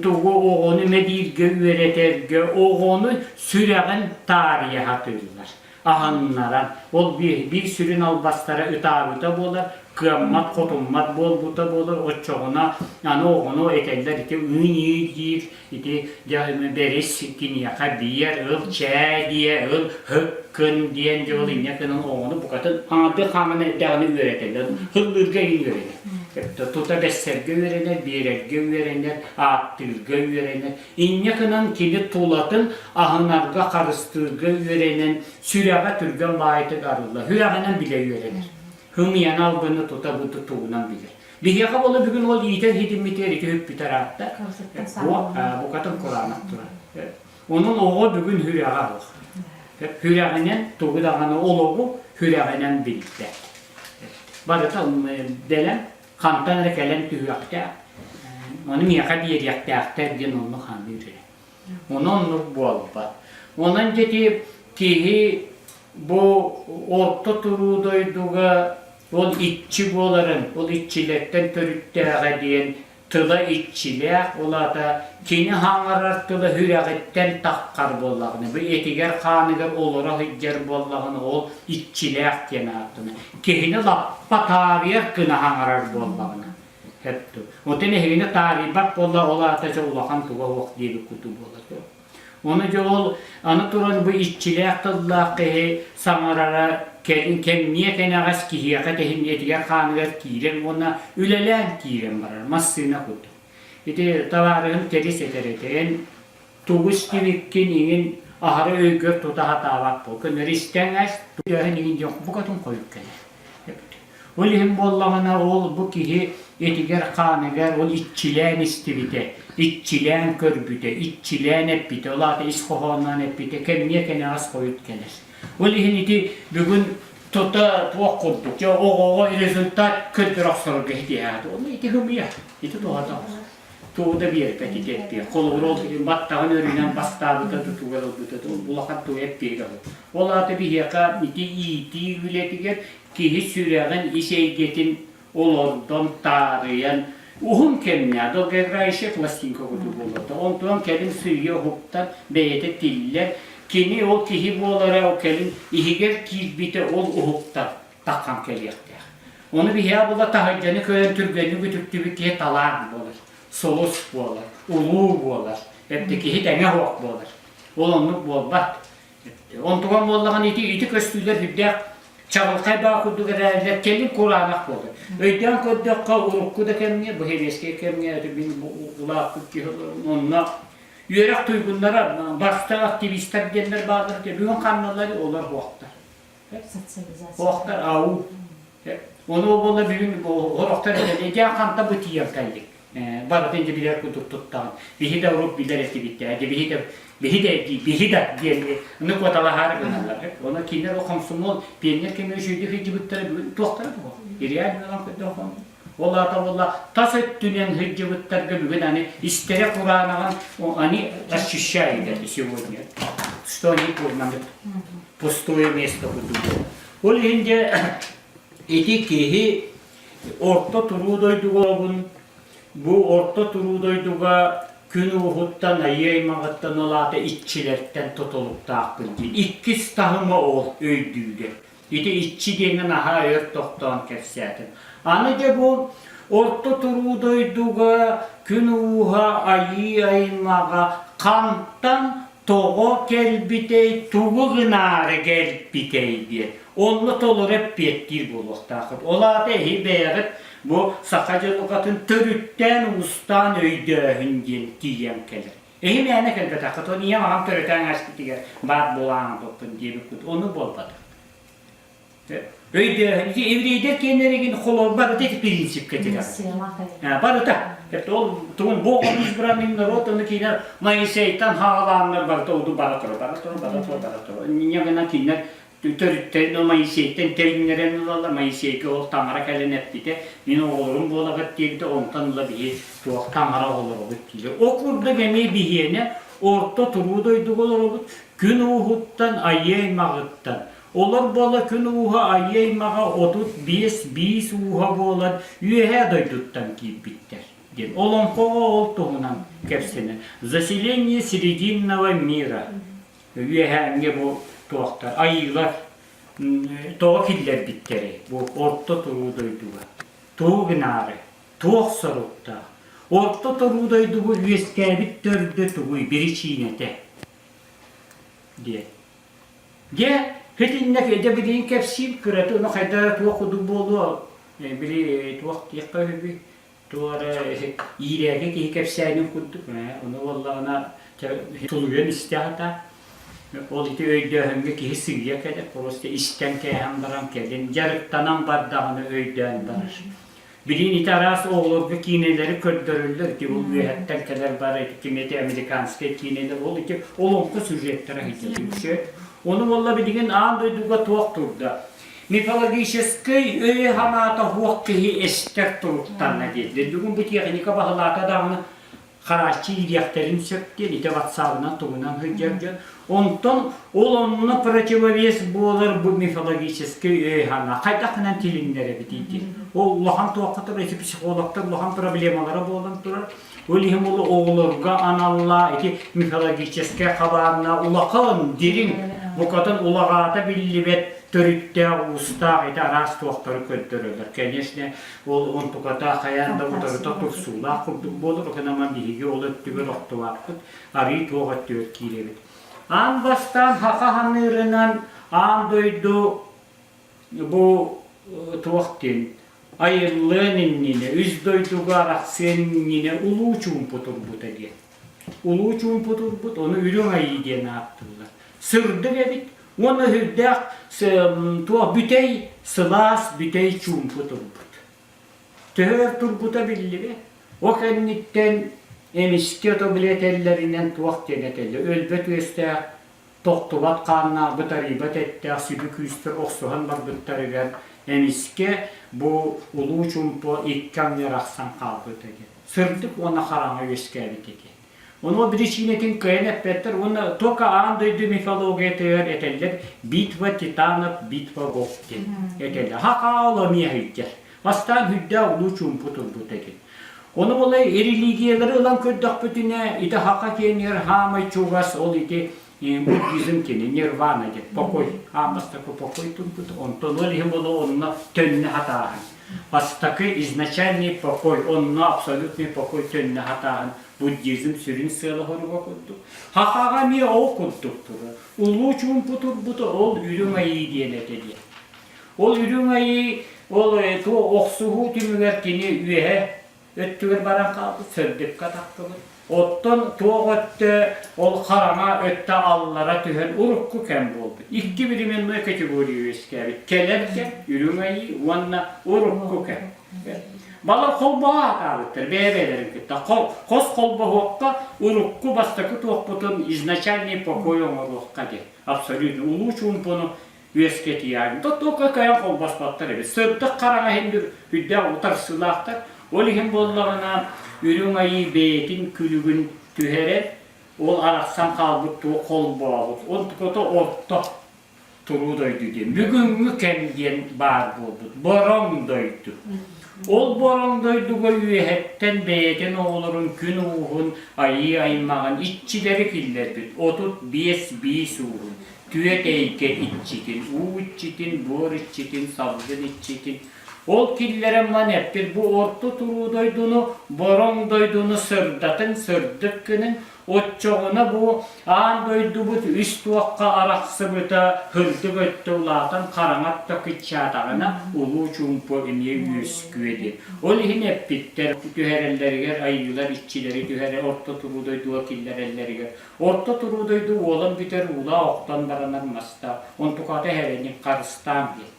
тугу оҕону мэ дииргэ үөрэтэргэ оҕону сүрэҕин таарыйа сатыыллар. Аһыннаран. Ол биир сүрүн албастара ытаабыта буолар, кыаммат-хотуммат буолбута буолар, оччоҕуна аны оҕону этэллэр ити ыы диир, ити бэрис киниэхэ биэр, ыл чээ диэ, ыл һыккын диэн дьол инньэ гынан оҕону букатын аҥардыы хааман эрдэҕинэ үөрэтэллэр, һыллыырга иһин үөрэнэр. Тута бэссэргэ үөрэнэр, биэрэргэ үөрэнэр, ааттыырга үөрэнэр. Инньэ гынан кини тулатын аһынарга, харыстыырга үөрэнэн, сүрэҕэ түргэн баайытык арыллар, сүрэҕинэн билэ үөрэнэр. Һымыйаны албыны тута бу тугунан билэр. Биһиэхэ буола бүгүн ол иитэр иһитиммитигэр ити үппүтэр аатта. Бу букатын кураанах турар. Онон оҕо бүгүн сүрэҕэ суох. Сүрэҕинэн тугу даҕаны олоҕу сүрэҕинэн билбэт. Барыта бэлэм хантан эрэ кэлэн түһүөхтээх. Ону миэхэ биэриэхтээхтэр диэн оннук ханыыр эрэ. Ону оннук буолбат. Онон дьэти киһи бу орто туруу дойдуга ол иччи буоларын, ол иччилэртэн төрүттээҕэ диэн тыла иччилээх, ол аата кини хаҥарар тыла сүрэҕиттэн таххар буоллаҕына, бу этигэр-хааныгар олоро сылдьар буоллаҕына, ол иччилээх диэн ааттанар. Киһини лаппа таарыйар гына хаҥарар буоллаҕына, Оттон эһигини таарыйбат буолла, ол аата дьэ улахан туга суох диэбит курдук буолар. Ону дьэ ол аны туран бу иччилээх тыллаах киһи саҥарара кэлин кэмниэ кэнэҕэс киһиэхэ тэһин этигэр-хааныгар киирэн уонна үлэлээн киирэн барар массыына курдук. Ити табаарыһым Тэрис этэр этэ, эн тугу истибиккин иҥин аһары өйгөр тута сатаабат буол. Көннөрү истэн аас, өйдөөһүн иҥин диэн букатын хойут кэлэр. Ол иһин буоллаҕына ол бу киһи этигэр-хааныгар ол иччилээн истибитэ, иччилээн көрбүтэ, иччилээн эппитэ, ол аата ис хоһоонноон эппитэ кэмниэ кэнэҕэс хойут кэлэр. Ол иһин ити бүгүн тута туох курдук, дьэ оҕоҕо результат көрдөрө охсорго итиһээт, ону ити хымыйа, ити туһата тугу да биэрбэт ити эппиэ. Холобур ол баттаҕын өрүнэн бастаабыта тутугар ылбыта улахан тугу эппиэгэ Ол аата биһиэхэ ити иитии үлэтигэр киһи сүрэҕин ис эйгэтин олордон, таарыйан, уһун кэмҥэ долгоиграющая пластинка курдук буолуота. Онтон кэлин сыыйа уһуктан, бэйэтэ тиллэр. Кини ол киһи буолара, ол кэлин иһигэр киирбитэ ол уһуктан таххан кэлиэхтээх. Ону биһиэхэ була таһырдьаны көрөн түргэнник үтүктүбүт киһи талаан буолар, сулус буолар, улуу буолар, эбэтэр киһи тэҥэ суох буолар. Ол оннук буолбат. Онтуган буоллаҕына ити ити көстүүлэр сүрдээх чаҕылхай баа курдук эрээрилэр кэлин кураанах буолар. Өйдөөн көрдөххө урукку да кэмҥэ, бу сэбиэскэй кэмҥэ мин улааппыт киһи онно үөрэх туйгуннара бастыҥ активистар диэннэр бааллар бүгүн ханналар олор суохтар. Суохтар ау. Ону буолла бүгүн сорохтор этэллэр дьэ ханта бу тиийэн кэллик. Барытын дьэ билэр курдук туттаҕын. Биһи да урут билэр этибит ээ. Дьэ биһи да биһи да биһи да диэн аны куоталаһаары гыналлар. Ону кинилэр ол хомсомуол пионер кэмигэр үчүгэйдик сылдьыбыттара бүгүн туохтара буолуо. Реально ылан көрдөххө ол аата буолла тас өттүнэн сылдьыбыттарга бүгүн аны истэрэ кураанаҕын они ощущают это сегодня, что они пустое место курдук. Ол иһин дьэ ити киһи Орто туруу дойдуга олоҕун, бу орто туруу дойдуга күн ууһуттан, айыы аймаҕыттан ол аата иччилэртэн тутулуктаахпын диэн иккис таһыма ол өйдүүрэ. Ити иччи диэҥҥэ наһаа өр тохтоон кэпсээтим. Аны дьэ бу орто туруу дойдуга күн ууһа, айыы аймаҕа хантан тоҕо кэлбитэй, тугу гынаары кэлбитэй диэн онно толору эппиэттиир буолуохтааххыт. Ол аата эһи бэйэҕит бу саха дьылҕатын төрүттээн уустаан өйдөөһүн диэн тиийэн кэлэр. Эһи мээнэ кэлбэтэххит, ол ийэм аҕам төрөтөөн ааспытыгар баар буолаан диэбиккит, ону буолбатах. Өйдөөһүн, ити еврейдэр киэннэригин холобур барыта ити принципкэ тирэҕэр. Барыта. Это ол тугун Богом избранный народ, оны кинилэр Моисейтан хаалааннар барыта уду бара турар, бара турар, бара турар, бара турар. Инньэ гынан кинилэр төрүттэрин Моисейтан тэриннэрэн ылаллар. Моисейга ол таҥара кэлэн эппитэ, мин оҕолорум буолаҕыт диэбитэ, онтон ыла биһи туох таҥара оҕолоробут диир. Ол курдук эмиэ биһиэнэ орто туруу дойдуга олоробут, күн ууһуттан, айыы аймаҕыттан Олор буола күн ууһа айыы аймаҕа 35 биис ууһа буолан Үөһээ дойдуттан киирбиттэр диэн олоҥхоҕо ол туһунан кэпсэнэр. Заселение Срединного мира үөһээҥҥэ бу туохтар айыылар тоҕо киллэрбиттэрий бу орто туруу дойдуга тугу гынаары туох соруктаах орто туруу дойдуга үөскээбит төрдө тугуй биричиинэтэ диэн Дьэ, итиннэ дьэ билигин кэпсиим кырата ону хайдах эрэ туох курдук буолуо, били туох диэххэ үһүбүй, туох эрэ иирээки киһи кэпсээнин курдук, ону буоллаҕына тулуйан истэ сатаа. Ол ити өйдөөһүҥҥэ киһи сыыйа кэлэр, просто истэн кээһэн баран кэлин дьарыктанан бардаҕына өйдөөн барар. Билигин ити араас оҕолорго киинэлэри көрдөрөллөр, ити ол үөһэттэн кэлэр бары ити ким ити американскай киинэлэр, ол ити олоҥхо сюжеттара иһитэ Ону буолла билигин аан дойдуга туох турда? Мифологическай өйө-санаата суох киһи эстэр туруктанна диэтилэр. Бүгүн бу техника баһылаата даҕаны харааччы иириэхтэрин сөп диэн ити ватсабынан тугунан сылдьар дьон. Онтон ол онно противовес буолар бу мифологическай өй-санаа хайдах гынан тилиннэрэбитий диэн. Ол улахан туохха турар ити психологтар улахан проблемалара буолан турар. Ол иһин ол оҕолорго аналлаах ити мифологическай хабаанна улахан, дириҥ, букатын улаҕаата биллибэт. төрүттээх, уустаах ити араас туохтары көрдөрөллөр. Конечно, ол онтуката хайаан да утарыта турсуулаах курдук буолар, окунаман биһиги ол өттүгэр охтубаппыт, арыы туох өттүгэр киирэбит. Аан бастаан хаха ханыырынан аан дойду бу туох диэн айыллыан иннинэ, үс дойдуга арахсыан иннинэ улуу чуумпу турбута диэн. Улуу чуумпу турбут, ону үрүҥ айыы диэн ааттыыллар. Сырдык эбит уонна сүрдээх туох бүтэй, сылаас бүтэй чуумпу турбут. Төһө өр турбута биллибэт. Ол кэнниттэн эмискэ ото билэтэллэринэн туох диэн этэллэр, өлбөт үөстээх, тохтубат хааннаах, бытарыйбат эттээх сүдү күүстэр охсуһан барбыттарыгар эмискэ бу улуу чуумпу икки аҥы арахсан хаалбыта диэн. Сырдык уонна хараҥа үөскээбит этэ. Ону биричиинэтин кыайан эппэттэр уонна только аан дойду мифологиятыгар этэллэр битва титанов, битва бог диэн этэллэр. Хахаал эмиэ сылдьар. Бастаан үрдээх улуу чуумпу турбут этин. Ону ол религиялары ылан көрдөхпүтүнэ, ити хака киэнигэр хаамай чугас ол ити буддизм кини нирвана диэн покой аан бастакы покой турбут онтон ол иһин буолуо онно төннө хатааһын бастакы изначальный покой онно абсолютный покой төннө хатааһын буддизм сүрүн сыала-соруга курдук хахаҕа эмиэ ол курдук турар улуу чуумпу турбута ол үрүҥ айыы диэн этэ диэн ол үрүҥ айыы ол охсуһуу түмүгэр кини үөһэ өттүгэр баран хаалбыт, сырдыкка тахсыбыт. Оттон туох өттө ол хараҥа өттө аллара түһэн урукку кэм буолбут. Икки временной категория үөскээбит. Кэлэр кэм, үрүҥ айыы уонна урукку кэм. Балар холбоһо атаабыттар бэйэ-бэйэлэрин кытта. Хос холбоһуохха урукку бастакы туохпутун изначальный покой оҥоруохха диэн. Абсолютно улуу чуумпуну үөскэтиэҕиҥ. Только кыайан холбоспоттор эбит. Сырдык хараҥа иһин бір үрдээх утарсыылаахтар. Ол иһин буоллаҕына үрүҥ айыы бэйэтин күлүгүн түһэрэр, ол арахсан хаалбыт туох холбообут. Онтуката орто туруу дойду диэн. Бүгүҥҥү кэм диэн баар буолбут. Бороҥ дойду. Ол бороҥ дойдуга үөһэттэн бэйэтин оҕолорун күн ууһун айыы аймаҕын иччилэри киллэрбит. 35 биис ууһун. Түөт эйгэ иччитин, уу иччитин, буор иччитин, салгын иччитин. Ол киллэрэн ман эппит бу орто туруу дойдуну, бороҥ дойдуну сырдатын, сырдык гыныҥ, оччоҕуна бу аан дойдубут үс туохха арахсыбыта һырдык өттө улаатан хараҥа өттө кыччаатаҕына улуу чуумпу эмиэ үөскүө диэн. Ол иһин эппиттэр түһэрэллэригэр айыылар иччилэри түһэрэ орто туруу дойдуга киллэрэллэригэр Орто туруу дойду уолан бүтэр уулаа охтон баранар маста, онтуката эһэрэни харыстаан диэн.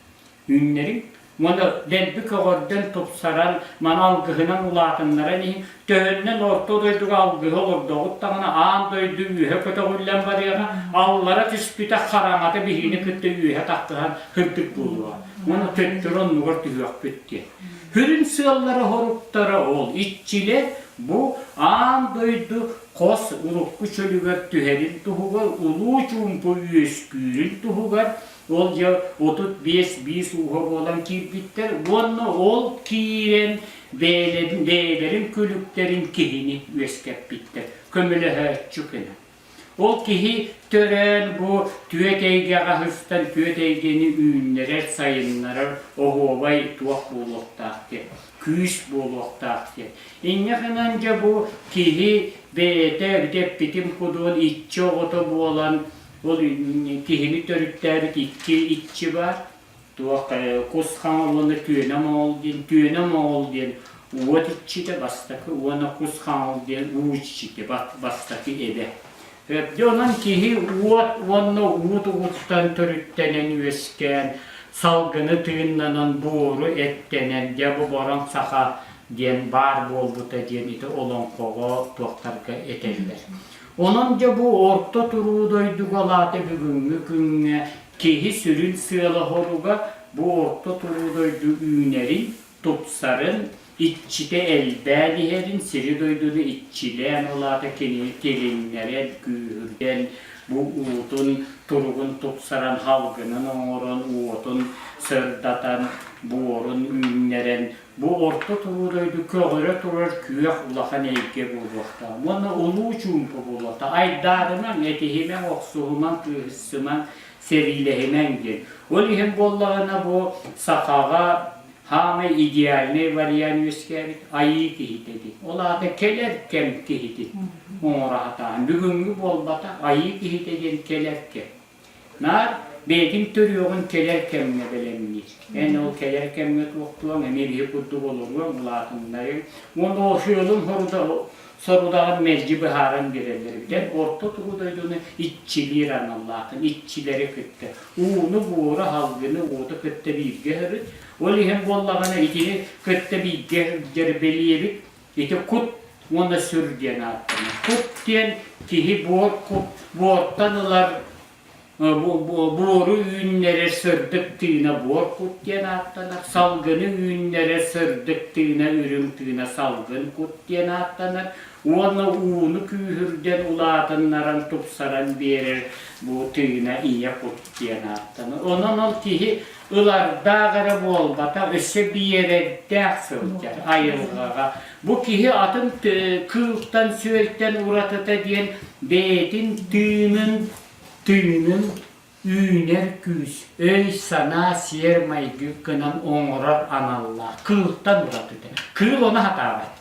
Үүннэриҥ уонна дэлби көҕөрдөн тупсаран, маны алгыһынан улаатыннаран иһин, төһөннөн орто дойдуга алгыһы олордоҕут даҕаны аан дойду үөһэ көтөҕүллэн барыаҕа, аллара түспүтэ хараҥата биһигини кытта үөһэ тахтыһан сырдык буолуоҕа. Уонна төттөрү оннугар түһүөхпүт диэн. Сүрүн сыаллара-соруктара ол иччилэр бу аан дойду хос урукку чөлүгэр түһэрин туһугар улуу чуумпу үөскүүрүн туһугар ол дьэ 35 биис ууһа буолан киирбиттэр уонна ол киирэн бэйэлэрин, бэйэлэрин күлүктэрин киһини үөскэппиттэр көмөлөһөөччү гына Ол киһи төрөөн бу түөт эйгэҕэ сыстан түөт эйгэни үүннэрэр, сайыннарар оһуобай туох буолуохтаах диэн, күүс буолуохтаах диэн. Инньэ гынан дьэ бу киһи бэйэтэ бүтэппитим кудуон иччи оҕото буолан ол киһини төрүттээбит икки иччи баар. Туох кус хаҥыл уонна түөнэ моҥол диэн, түөнэ моҥол диэн уот иччитэ бастакы уонна кус хаҥыл диэн уу иччитэ бастакы эбэ. Дьэ онон киһи уот уонна уу тугуттан төрүттэнэн үөскээн, салгыны тыыннанан, буору эттэнэн, дьэ бу бороҥ саха диэн баар буолбута диэн ити олоҥхоҕо туохтарга этэллэр. Онон дьэ бу орто туруу дойдуга лаата бүгүҥҥү күҥҥэ Киһи сүрүн сыала-соруга бу орто туруу дойду үүнэрин, тупсарын, иччитэ элбээн иһэрин, сири-дойдуну иччилээн ол аата кинини тилиннэрэн, күүһүрдэн, бу уутун туругун тупсаран, салгынын оҥорон, уотун, сырдатан, буорун үүннэрэн, бу орто туруу дойду көҕөрө турар күөх улахан эйгэ буолуохтаах уонна улуу чуумпу буолуохтаах. Айдаарымаҥ, этиһимэҥ, охсуһумаҥ, кыыһырсымаҥ, сэриилэһимэҥ диэн. Ол иһин буоллаҕына бу сахаҕа хаамай идеальный вариант үөскээбит айыы киһитэ дии. Ол аата кэлэр кэм киһитин оҥоро сатааһын. Бүгүҥҥү буолбатах, айыы киһитэ диэн кэлэр кэм. Наар бэйэтин төрүөҕүн кэлэр кэмҥэ бэлэмниир. Эн ол кэлэр кэмҥэ туохтуоҥ, эмиэ биһи курдук олоруоҥ, улаатыннарыҥ. Уонна ол сыалын сорудаҕын мэлдьи быһааран биэрэллэр эбит. Эн орто туруу дойдуну иччилиир аналлааххын, иччилэри кытта. Ууну, буору, салгыны, уоту кытта бииргэ сырыт. Ол иһин буоллаҕына итини кытта бииргэ сылдьар бэлиэбит ити кут уонна сүр диэн ааттанар. Кут диэн киһи буор кут буортан ылар буору үүннэрэр сырдык тыына буор кут диэн ааттанар. Салгыны үүннэрэр сырдык тыына үрүҥ тыына салгын кут диэн ааттанар. Уонна ууну күүһүрдэн улаатыннаран тупсаран биэрэр бу тыына ийэ кут диэн ааттанар. Онон ол киһи ылардаах эрэ буолбатах, өссө биэрэрдээх сылдьар айылҕаҕа. Бу киһи атын кыылтан-сүөлтэн уратыта диэн бэйэтин тыынын, тыынын үүнэр күүс, өй-санаа, сиэр-майгы гынан оҥорор аналлаах. Кыылтан уратыта. Кыыл ону сатаабат.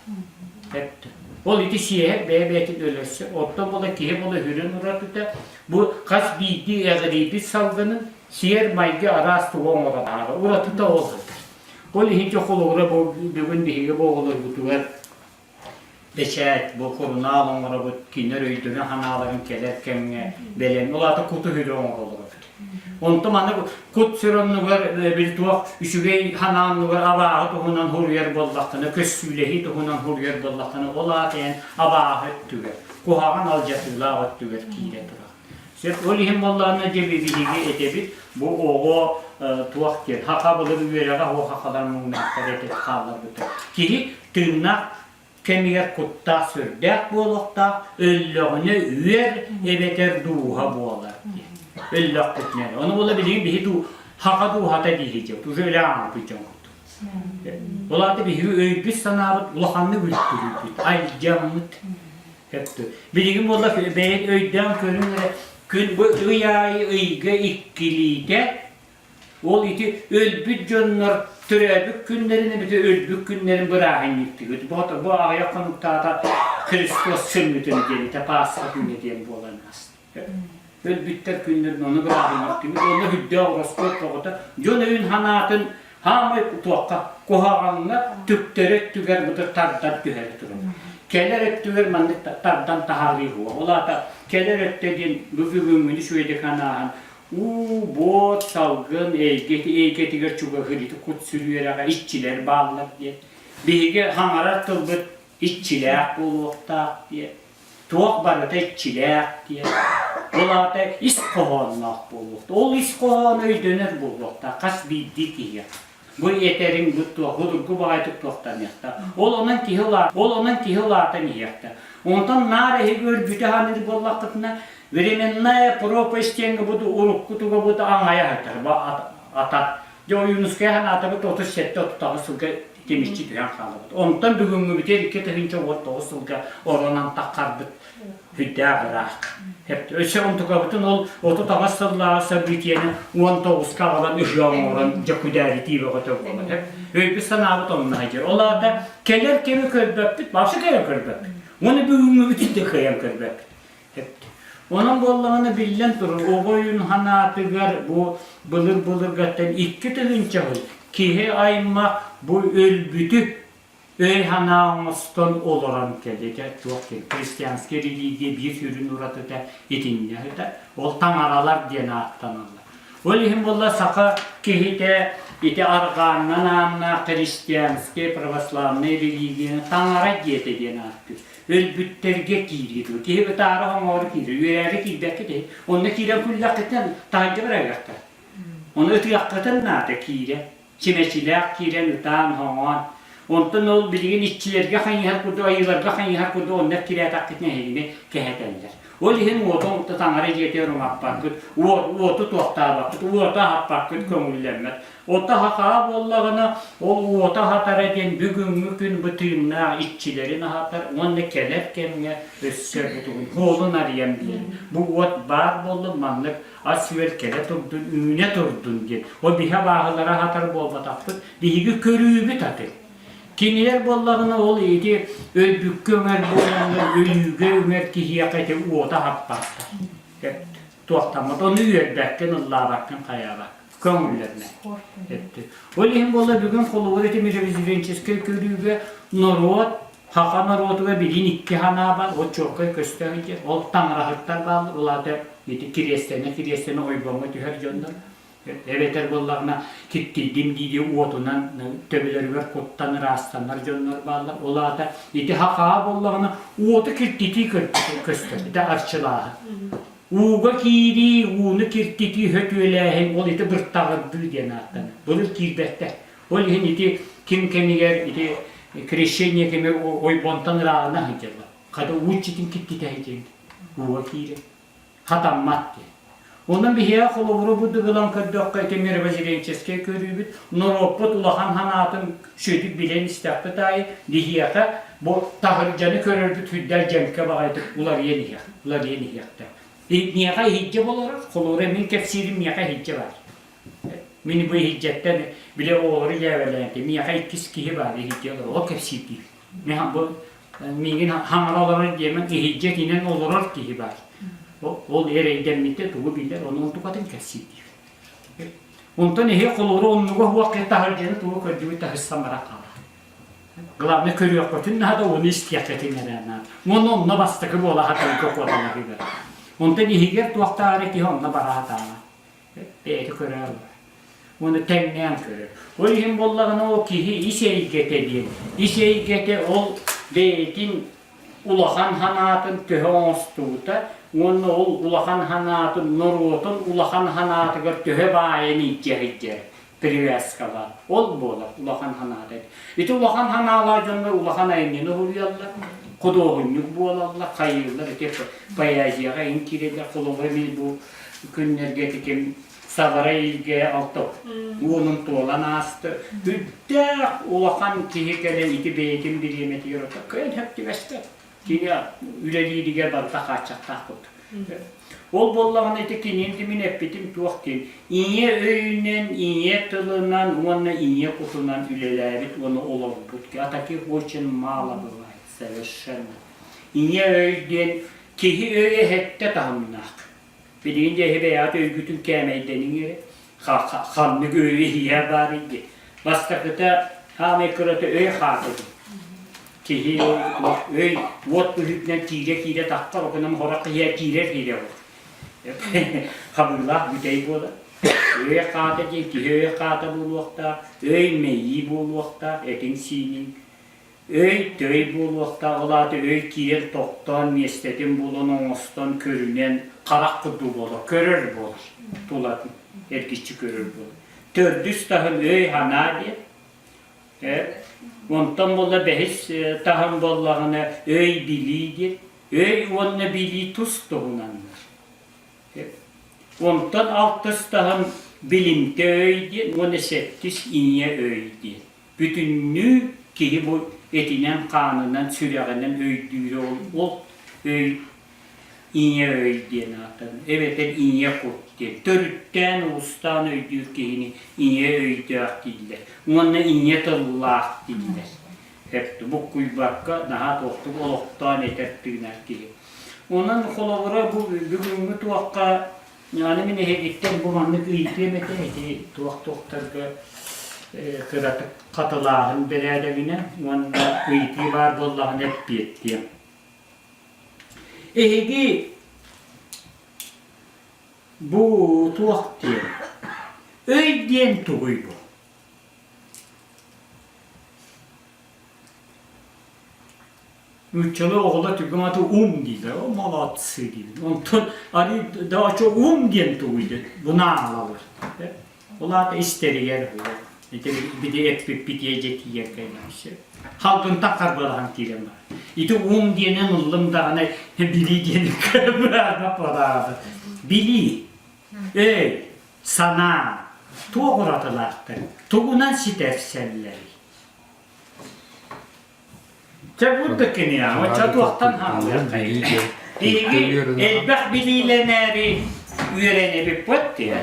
Ол ити сиэһэр бэйэ-бэйэтин өлөрсөр. Оттон буола киһи буола үрүн уратыта бу хас биирдии эҕирийбит салгынын сиэр-майгы араас тугу оҥорон ааҕар уратыта ол сытар. Ол иһин дьэ холобура бу бүгүн биһиги бу оҕолорбутугар бэчээт, бу сурунаал оҥоробут, кинилэр өйдөрүн-санааларын кэлэр кэмҥэ бэлэм, ол аата куту-сүрү оҥороллор эбит. Онтон маны кут-сүр оннугар били туох үчүгэй санаа оннугар абааһы туһунан суруйар буоллаххына, көссүүлэһии туһунан суруйар буоллаххына, ол аата эн абааһы өттүгэр, куһаҕан алдьатыылаах өттүгэр киирэ турар. Сөп, ол иһин буоллаҕына дьэ биһиги этэбит, бу оҕо туох диэн, саха былыр үөрэҕэ суох сахалар муҥнаахтар этэ хаалларбыта. Киһи тыыннаах кэмигэр куттаах сүрдээх буолуохтаах, өллөҕүнэ үөр эбэтэр дууһа буолар диэн. Өллөхпүтүнэ. Ону буола билигин биһи дуу саха дууһата дииһи уже өлө ааҥпыт дьон курдук. Ол аата биһиги өйбүт-санаабыт улаханнык үлтүрүйбүт, айдьаммыт. Билигин буолла бэйэн өйдөөн көрүҥ эрэ күн бу ый аайы ыйга иккилиитэ ол ити өлбүт дьоннор төрөөбүт күннэрин эбэтэр өлбүт күннэрин бырааһынньыктыгыт. Бу бу аҕыйах хонуктаата Христос сыммытын диэн ити Пасха күнэ диэн буолан ааста. Өлбүттэр күннэрин ону бырааһынньыктыгыт. Онно үрдээх ороскуот тоҕото дьон өйүн санаатын Хаамай туохха куһаҕаҥҥа түктэри өттүгэр бытыр тардан түһэрэ турар. Кэлэр өттүгэр маннык тардан таһаарыы суох. Ол аата кэлэр өттө диэн бүгүҥҥүнү үчүгэйдик санааһын уу, буот, салгын эйгэ эйгэтигэр чугаһыыр ити кут-сүр үөрэҕэ иччилэр бааллар диэн. Биһиги хаҥарар тылбыт иччилээх буолуохтаах диэн. Туох барыта иччилээх диэн. Ол аата ис хоһоонноох буолуохтаах. Ол ис хоһоон өйдөнөр буолуохтаах хас биирдии киһиэхэ. Бу этэриҥ бу туох судургу баҕайытык туохтаныахтаах. Ол онон киһи улаа ол онон киһи улаатан иһиэхтээх. Онтон наар эһиги өлбүтэ саныыр буоллаххытына временная пропасть диэҥҥэ бу урукку туга бу аҥайа сытар бу ата Дьэ Ойуунускай санаатабыт 37-38 сылга тимиччи түһэн хаалабыт. Онтон бүгүҥҥүбүтүгэр 2019 сылга оронон таххарбыт сүрдээх ыраах. Өссө онтукабытын ол 38 сыллааҕы событиены 19-ка аҕалан ыһыа оҥорон дьэ күдээритии бөҕөтө буолар. Өйбүт санаабыт онно сылдьар. Ол аата кэлэр кэми көрбөппүт, вообще кэлэн көрбөппүт. Уонна бүгүҥҥүбүтүн да кыайан көрбөппүт. Онон буоллаҕына биллэн турар, оҕо өйүн санаатыгар бу былыр-былыргаттан 2000 сыл киһи аймах бу өлбүтү өй-санаа оҥостон олорон кэллитэ туох диэн христианскай религия биир сүрүн уратыта итиннэ сытар. Ол таҥаралар диэн ааттаналлар. Ол иһин буолла саха киһитэ ити арҕааннан ааннаах христианскай православнай религияны таҥара диэтэ диэн ааттыыр. Өлбүттэргэ киирии дуо? Киһи ытаары хоҥоору киирэр, үөрээри киирбэккит иһин. Онно киирэн күллэххитинэ таһырдьа барарыахтар. Ону ытыаххытын наада киирэ. Чимэчилээх киирэн ытаан-хоҥоон. Онтон ол билигин иччилэргэ хайыһар курдук, айыыларга хайыһар курдук онно кирээтэххитинэ эһигини кэһэтэллэр. Ол иһин уоту таҥара дьиэтигэр умаппаккыт, уоту туохтаабаккыт, уоту аһаппаккыт көҥүллэммэт. Ото аһахаа буоллаҕына, ол уоту аһатара диэн бүгүҥҥү күн бу тыыннаах иччилэрин аһатар уонна кэлэр кэмҥэ өссө бутугун суолун арыйан биэрэр. Бу уот баар буоллун, маннык ас-үөл кэлэ турдун, үүнэ турдун диэн. Ол биһи абааһылары аһатар буолбатахпыт, биһиги көрүүбүт атын. Кинилэр буоллаҕына ол ити өлбүккэ үҥэр буоланнар, өлүүгэ үҥэр киһиэхэ ити уоту аһаппаттар. Туохтаммат, ону үөрбэккин, ыллаабаккын хайаабаккын. Көҥүллэринэ. Ол иһин буолла бүгүн холобур ити межрезиденческэй көрүүгэ норуот саха норуотугар билин икки санаа бар, ол чуолкай көстө сылдьар. Ол таҥараһыттар бааллар, ол аата ити кириэстэнэ-кириэстэнэ ойбоҥҥо түһэр дьоннор. Эбэтэр буоллаҕына киттийдим дии-дии уотунан төбөлөрүгэр куттан ыраастанар дьоннор бааллар. Ол аата ити хахаа буоллаҕына уоту киртитии көстөр, ити арчылааһын. Ууга киирии, ууну киртитии, хөтүөлээһин ол ити быртаҕырдыы диэн ааттанар. Былыр киирбэттэр. Ол иһин ити ким кэмигэр ити крещение кэмигэр ойбонтон ырааҕына сылдьаллар. Хата уу иччитин киртитэ сылдьан ууга киирэр. Хатаммат диэн. Онон биһиэхэ холобуру бу дыгылан көрдөххө ити мировоззренческэй көрүүбүт норуоппут улахан санаатын сүдү билэн истэхпит аайы биһиэхэ бу таһырдьаны көрөрбүт сүрдээх дьэҥкэ баҕайытык уларыйан иһиэх, уларыйан иһиэхтээх. Миэхэ иһирдьэ болорор, холобура мин кэпсиирим миэхэ иһирдьэ баар. Мин бу иһирдьэттэн били оҕолору дьээбэлээн миэхэ иккис киһи баар иһирдьэ олорор, ол кэпсиирдиир. Мин бу миигин хаҥара олорор диэмэн иһирдьэ итинэн олорор киһи баар. Ол эрэйдэммитэ тугу билэр, ону онтукатын кэпсиирдиир. Онтон эһи холобура оннуга суох киһи таһырдьаны тугу көрдүгүт таһырсан баран хаалар. Главное көрүөххүтүн наада, ону истиэххитин эрэ наада. Уонна онно бастакы буола сатыырга куоталаһыыга. Онтон иһигэр туохтааҕар киһи онно бара сатаабат. Бэйэтэ көрө алар. Уонна тэҥнээн көрөр. Ол иһин буоллаҕына ол киһи ис эйгэтэ диэн. Ис эйгэтэ ол бэйэтин улахан санаатын төһө оҥостубута уонна ол улахан санаатын норуотун улахан санаатыгар төһө баайан илдьэ сылдьар привязкалаах. Ол буолар улахан санаата. Ити улахан санаалаах дьоннор улахан айымньыны суруйаллар, худуоһунньук буолаллар, хайыыллар, ити поэзияҕа ин киирэллэр. Холобура мин бу күннэргэ ити ким Сабара илгэ алта уонун туолан ааста. Үрдээх улахан киһи кэлэн ити бэйэтин бириэмэтигэр ото кыайан сөп түбэспэт. Кини үлэлииригэр барыта хааччахтаах курдук. Ол буоллаҕына ити кинини мин эппитим туох диэн ийэ өйүнэн, ийэ тылынан уонна ийэ кутунан үлэлээбит уонна олорбут. А таких очень мало бывает совершенно. Ийэ өй диэн киһи өйө сэттэ таһымнаах. Билигин дьэ эһи бэйэҕит өйгүтүн кээмэйдэниҥ эрэ. Ханнык өйү иһиэ баарый диye. Бастакыта хаамай кырата өй хаатыгын. Киһи өй уот быһыытынан киирэ-киирэ таххар, окунан хорох киһиэ киирэр-киирэ буолар. Хабыылаах бүтэй буолар. Өй хаата диэн киһи өй хаата буолуохтаах, өй мэйии буолуохтаах, этиҥ-сииниҥ Өй-төй буолуохтаах, ол аата өй киирэн тохтоон, миэстэтин булан, оҥостон, көрүнэн, харах курдук буолар, көрөр буолар, тулатын эргиччи көрөр буолар. Төрдүс таһым өй-санаа диэн. Э, онтон буолла бэһис таһым буоллаҕына өй-билии диэн. Өй уонна билии тус туһунаннар. Онтон алтыс таһым билимтэ өй диэн уонна сэттис ийэ өй диэн. Бүтүннүү киһи бу этинэн-хаанынан, сүрэҕинэн өйдүүрэ ол ол өй ийэ өй диэн ааттанар. Эбэтэр ийэ кут диэн. Төрүттээн, уустаан өйдүүр киһини ийэ өйдөөх дииллэр. Уонна ийэ тыллаах дииллэр. Буккуйбакка наһаа туохтук олохтоон этэр тыынар киһи. Онон холобура бу бүгүҥҥү туохха Аны мин эһигиттэн бу маннык ыйытыам этэ ити туох-туохтарга кыратык хатылааһын бэрээдэгинэн уонна ыйытыы баар буоллаҕына эппиэттиэм. Эһиги бу туох диэн өй диэн тугуй бу? Нууччалыы оҕолор түргэн аты ум дииллэр, о молодцы диибин. Онтон арыы да очо ум диэн тугуй диэн бунаалалар. Ол аата истэригэр буолар. Ити бити эппиппит дьэ тиийэн кэллэхсэ. Халгынтан харбыалаһан киирэн бар. Ити уум диэнин ыллым даҕаны билии диэни быһаарбат буолаҕа. Билии, өй, санаа туох уратылаахтар, тугунан ситэрсэллэрий? Чэ бурдук киниэхэ, оччо туохтан хаалыаххай? Биһиги элбэх билиилэнээри үөрэнэбиппит диye.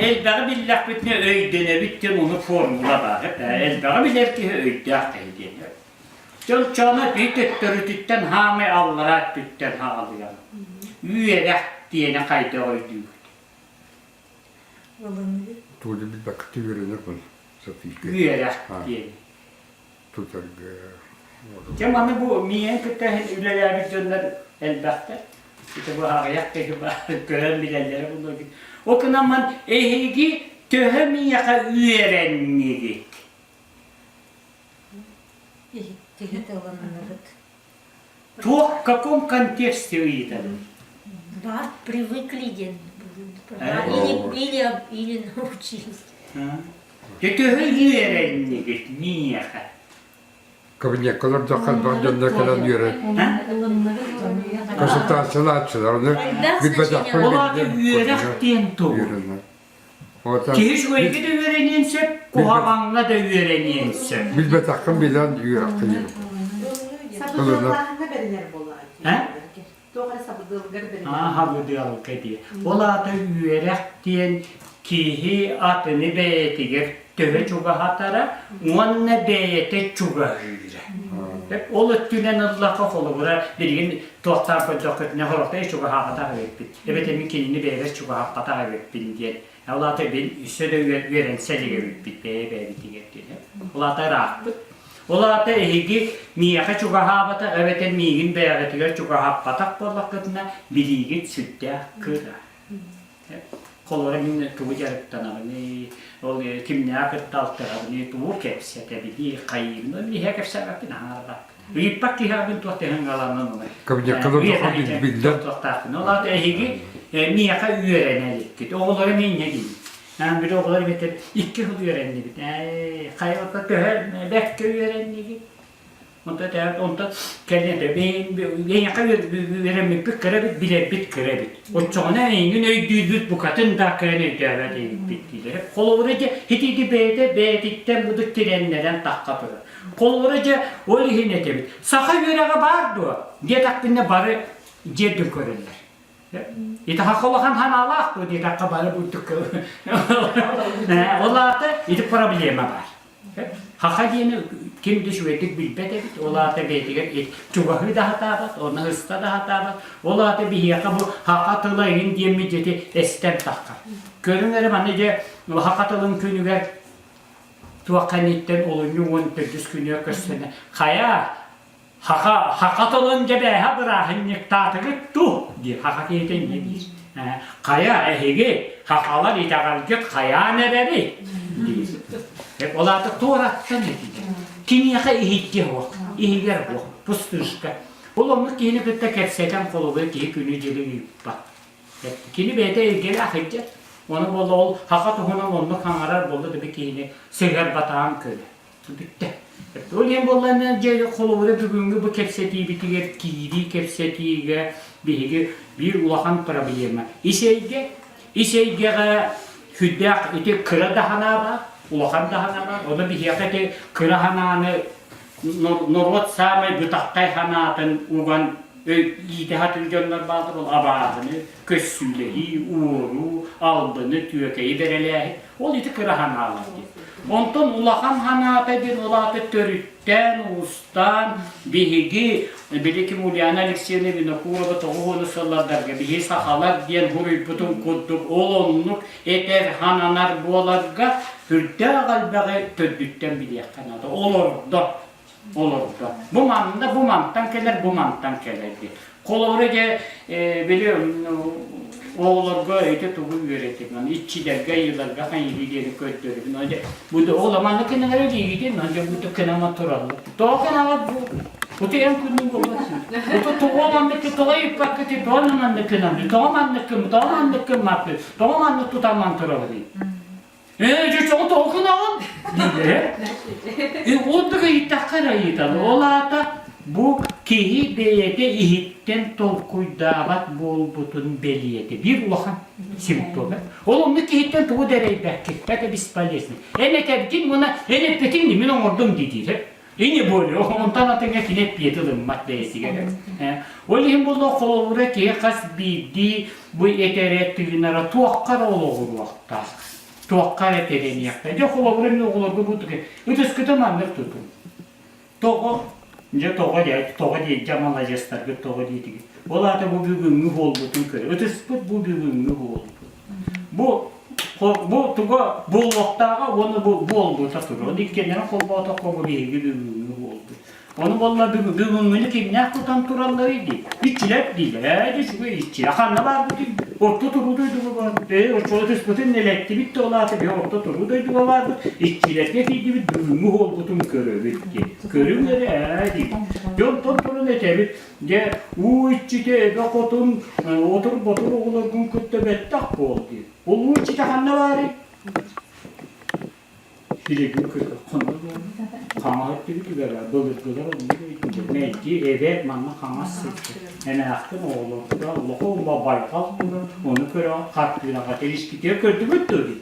Элбэҕи биллэхпитинэ өйдөнөбүт диэн ону формула баар. Элбэҕи билэр киһи өйдөөх киһи диэн. Чончооно биир төттөрүтүттэн хаамай аллараа өттүттэн хаалыам. Үөрэх диэни хайдах өйдүүгүт? Тугу билбэккэ үөрэнэр буолла. Үөрэх диэн. Тутарга. Дьэ маны бу миигин кытта үлэлээбит дьоннор элбэхтэр. Ити бу аҕыйах киһи баар көрөн билэллэрэ буолуо. Ол гынан эһиги төһө миэхэ үөрэннигит? Иһиттигит ылынныбыт. Туох в каком контексте ыйытабын? Бар привыкли диэн или, или, или научились. Дьэ төһө үөрэннигит миэхэ? Кабинекка олордоххо элбэх дьоннор кэлэн үөрэн. Консультациялааччылар, оны билбэтэхпин Ол аата үөрэх диэн тугу? Киһи үчүгэйгэ да үөрэниэн сөп, куһаҕаҥҥа да үөрэниэн сөп. Билбэтэххин билэн үөрэххин Сабыдыаллааһыҥҥа бэринэр буоллаҕа дии. Туох эрэ сабыдыалгар бэринэр. Аа, сабыдыалга дии. Ол аата үөрэх диэн киһи атыны бэйэтигэр төһө чугаһатара уонна бэйэтэ чугаһыыра. Ол өттүнэн ыллахха холобура билигин туохтаан көрдөххүтүнэ хорохтой чугаһаабатах эбиппит. Эбэтэр мин кинини бэйэбэр чугаһаппатах эбиппин диэн. Ол аата бил өссө да үөрэнсэ илик эбиппит бэйэ-бэйэбитигэр диэн. Ол аата ыраахпыт. Ол аата эһиги миэхэ чугаһаабатах эбэтэр миигин бэйэҕитигэр чугаһаппатах буоллаххытына билиигит сүрдээх кыра. Холобура мин тугу дьарыктанабыный, ол кимнээх кытта алтыһабыный, тугу кэпсэтэбиний, хайыыбын, ол иһэ кэпсээбэппин аһаарбаппын. Ыйыппат киһиэхпин туох тэһин галаннан ылай. Кабинекка биллэр. Туохтаахпын. Ол аата эһиги миэхэ үөрэнэ иликкит. Оҕолоро миинньэ диибит. Били оҕолор эбэтэр икки сыл үөрэннибит. Ээ, хайа төһө бэркэ үөрэннигит? Онто онто кэлин эйиэхэ үөрэммиппит кыра эбит, билэрбит кыра эбит. Оччоҕуна эйигин өйдүүрбүт букатын да кыайан өйдөөбөт эбиппит дииллэр. Холобура дьэ итиги бэйэтэ бэйэтиттэн будук тирэннэрэн тахха турар. Холобура дьэ ол иһин этэбит. Саха үөрэҕэ баар дуо? диэтэхпинэ бары дьиэ көрөллөр. Итаха улахан ханаалаах дуо диэтэххэ бары бурдук Ол аата ити проблема баар. Хаха диэни ким да үчүгэйдик билбэт эбит, ол аата бэйэтигэр чугаһыы да сатаабат, онно ыста да сатаабат, ол аата биһиэхэ бу хаха тыла иһин диэммит дьэти эстэн таххар. Көрүҥ эрэ манна дьэ хаха тылын күнүгэр туох кэнниттэн олунньу 14 күнүгэр көрсөнө хайа хаха хаха тылын дьэбээһэ бырааһынньыктаатыгыт ту диир хаха киһитэ инньэ диир хайа эһиги хахалар итэҕэлгит хайаан эрэрий диир ол аата туораттан этилэр киниэхэ иһитти суох иһигэр суох пустышка ол оннук киһини кытта кэпсэтэн холобура киһи күнү-дьылы ыыппат Кини бэйэтэ илгэлээх илдьэр. Ону буолла ол хаха туһунан оннук хаҥарар буолла да киһини сыһыар батаан көлө. Бүттэ. Ол иһин буолла дьэ холобура бүгүҥҥү бу кэпсэтиибитигэр киирии кэпсэтиигэ биһиги биир улахан проблема. Ис эйгэ, ис эйгэҕэ сүрдээх ити кыра да санаа баар, улахан да санаа баар. Ону биһиэхэ ити кыра санааны норуот саамай бытахтай санаатын уган иитэ сатыыр дьоннор бааллар ол абааһыны, көссүүлэһии, уоруу, албыны, түөкэйи бэрэлээһин ол ити кыра санаалар диэн. Онтон улахан санаата диэн ол аата төрүттээн, уустаан биһиги биликим Ульяна Алексеевна Винокурова 90 сыллардарга биһи сахалар диэн суруйбутун курдук ол оннук этэр, сананар буоларга сүрдээх элбэҕи төрдүттэн билиэххэ наада. Олордо олордо. Бу манна, бу мантан кэлэр, бу мантан кэлэр диye. Холобура дьэ, били оҕолорго ити тугу үөрэтим, иччилэргэ, айыыларга хайыы диэни көрдөрөбүн. Дьэ, бу оҕолор манна кинилэри диигитин, дьэ бу кынама тураллар. Тоҕо кыналар бу? Бу эн күнүн буолбатсың. Бу тоҕо маннык тоҕо ыйыппаккыт, тоҕо маннык кынамды, тоҕо маннык кым, тоҕо маннык кыммаппыт, тоҕо маннык тутамман турабын. Ээ, дьэ, тоҕо тоҕо кынаҕын? Дииллэр. Оннук ыйыттахха эрэ ыйытан. Ол аата бу киһи бэйэтэ иһиттэн толкуйдаабат буолбутун бэлиэтэ. Биир улахан симптома. Ол оннук киһиттэн тугу да эрэйбэккин. Это бесполезно. Эн этэргин уонна эн эппитиҥ мин оҥордум диир. И не более. Онтон атыҥҥа кини эппиэти ылыммат бэйэтигэр. Ол иһин буолуох холобура киһи хас биирдии бу этэрэ тыынара туохха эрэ олоҕуруохтаах. Туохха эрэ тэрэниэхтээх. Дьэ холобура мин оҕолорго бу ытыскытын маннык тутуҥ. Тоҕо? Дьэ тоҕо дии, тоҕо дии, дьэ маладьыастаргыт тоҕо диэтигит. Ол аата бу бүгүҥҥү буолбутун көр. Ытыспыт бу бүгүҥҥү буолбут. Бу бу туга буолуохтааҕа уонна бу буолбута турар. Иккиэннэрин холбоотоххо бу биһиги бүгүҥҥү буолбут. Ону буолла бүгүҥҥүнү кимнээх тутан туралларый дии. Иччилэр дииллэр. Ээ дьэ үчүгэй иччилэр. Ханна баарбытый? Орто туруу дойдуга баарбыт. Ээ оччоҕо ытыспытын нэлэттибит да ол аата биһи орто туруу дойдуга баарбыт. Иччилэргэ тиийдибит бүгүҥҥү буолбутун көрөбүт дии. Көрүҥ эрэ ээ диибит. Дьэ онтон туран этэбит. Дьэ уу иччитэ эбэ хотун отур-ботур оҕолоргун кытта бэттэх буол дии. Ол уу иччитэ ханна баарый? Билигин хонно хаҥас өттүбүтүгэр былыргылар оннук өйдүүлэр. Мэлдьи эбэ манна хаҥас сылдьар. Эмээхтин оҕолорго лохо байҕал турар, ону көрөҕүт хартыынаҕа тэрискитигэр көрдүгүт дуо дии.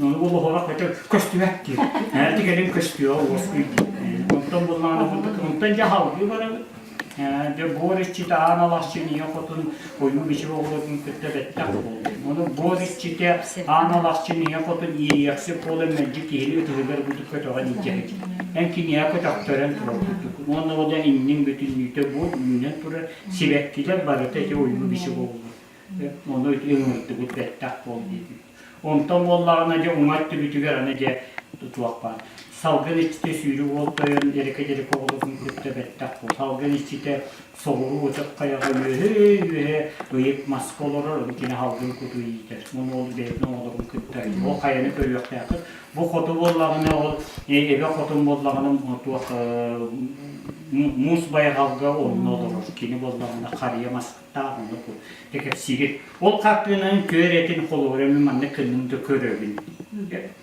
Ону олоһорох этэ көстүбэт дии. Ити кэлин көстүөҕэ уоскуй дии. Онтон буллаҕына онтон дьэ халгыы барабыт. Дьэ буор иччитэ аан алахчын ийэ хотун ойуу бичик оҕолорун кытта бэттэх буоллун. Ону буор иччитэ аан алахчын ийэ хотун иэйиэхсит буолан мэлдьи киһини ытыһыгар курдук көтөҕөн илдьэ сылдьар. Эн киниэхэ көтөхтөрөн турар курдук. Уонна ол инниҥ бүтүннүүтэ буор үүнэн турар сибэккилэр барыта ити ойуу бичик оҕолор. Ону ыҥырдыбыт бэттэх буол диэтибит. Онтон буоллаҕына дьэ уҥа өттүбүтүгэр аны дьэ туох баар. Салгын иччитэ сүүрүк уол тойон эрэкэ-дьэрэкэ оҕолорун кытта бэттэх буол. Салгын иччитэ соҕуруу ытык хайаҕа үөһэ-үөһэ ыйык маска олорор, ону кини салгын куту иитэр. Ону ол бэйэтин оҕолорун кытта ол хайаны көрүөхтээххит. Бу хоту буоллаҕына ол эбэ хотун буоллаҕына туох муус байҕалга онно олорор. Кини буоллаҕына харыйа мас таах оннук дьэ кэпсиигит. Ол хартыынаны күөрэтин холобура мин маннык кынным да көрөбүн.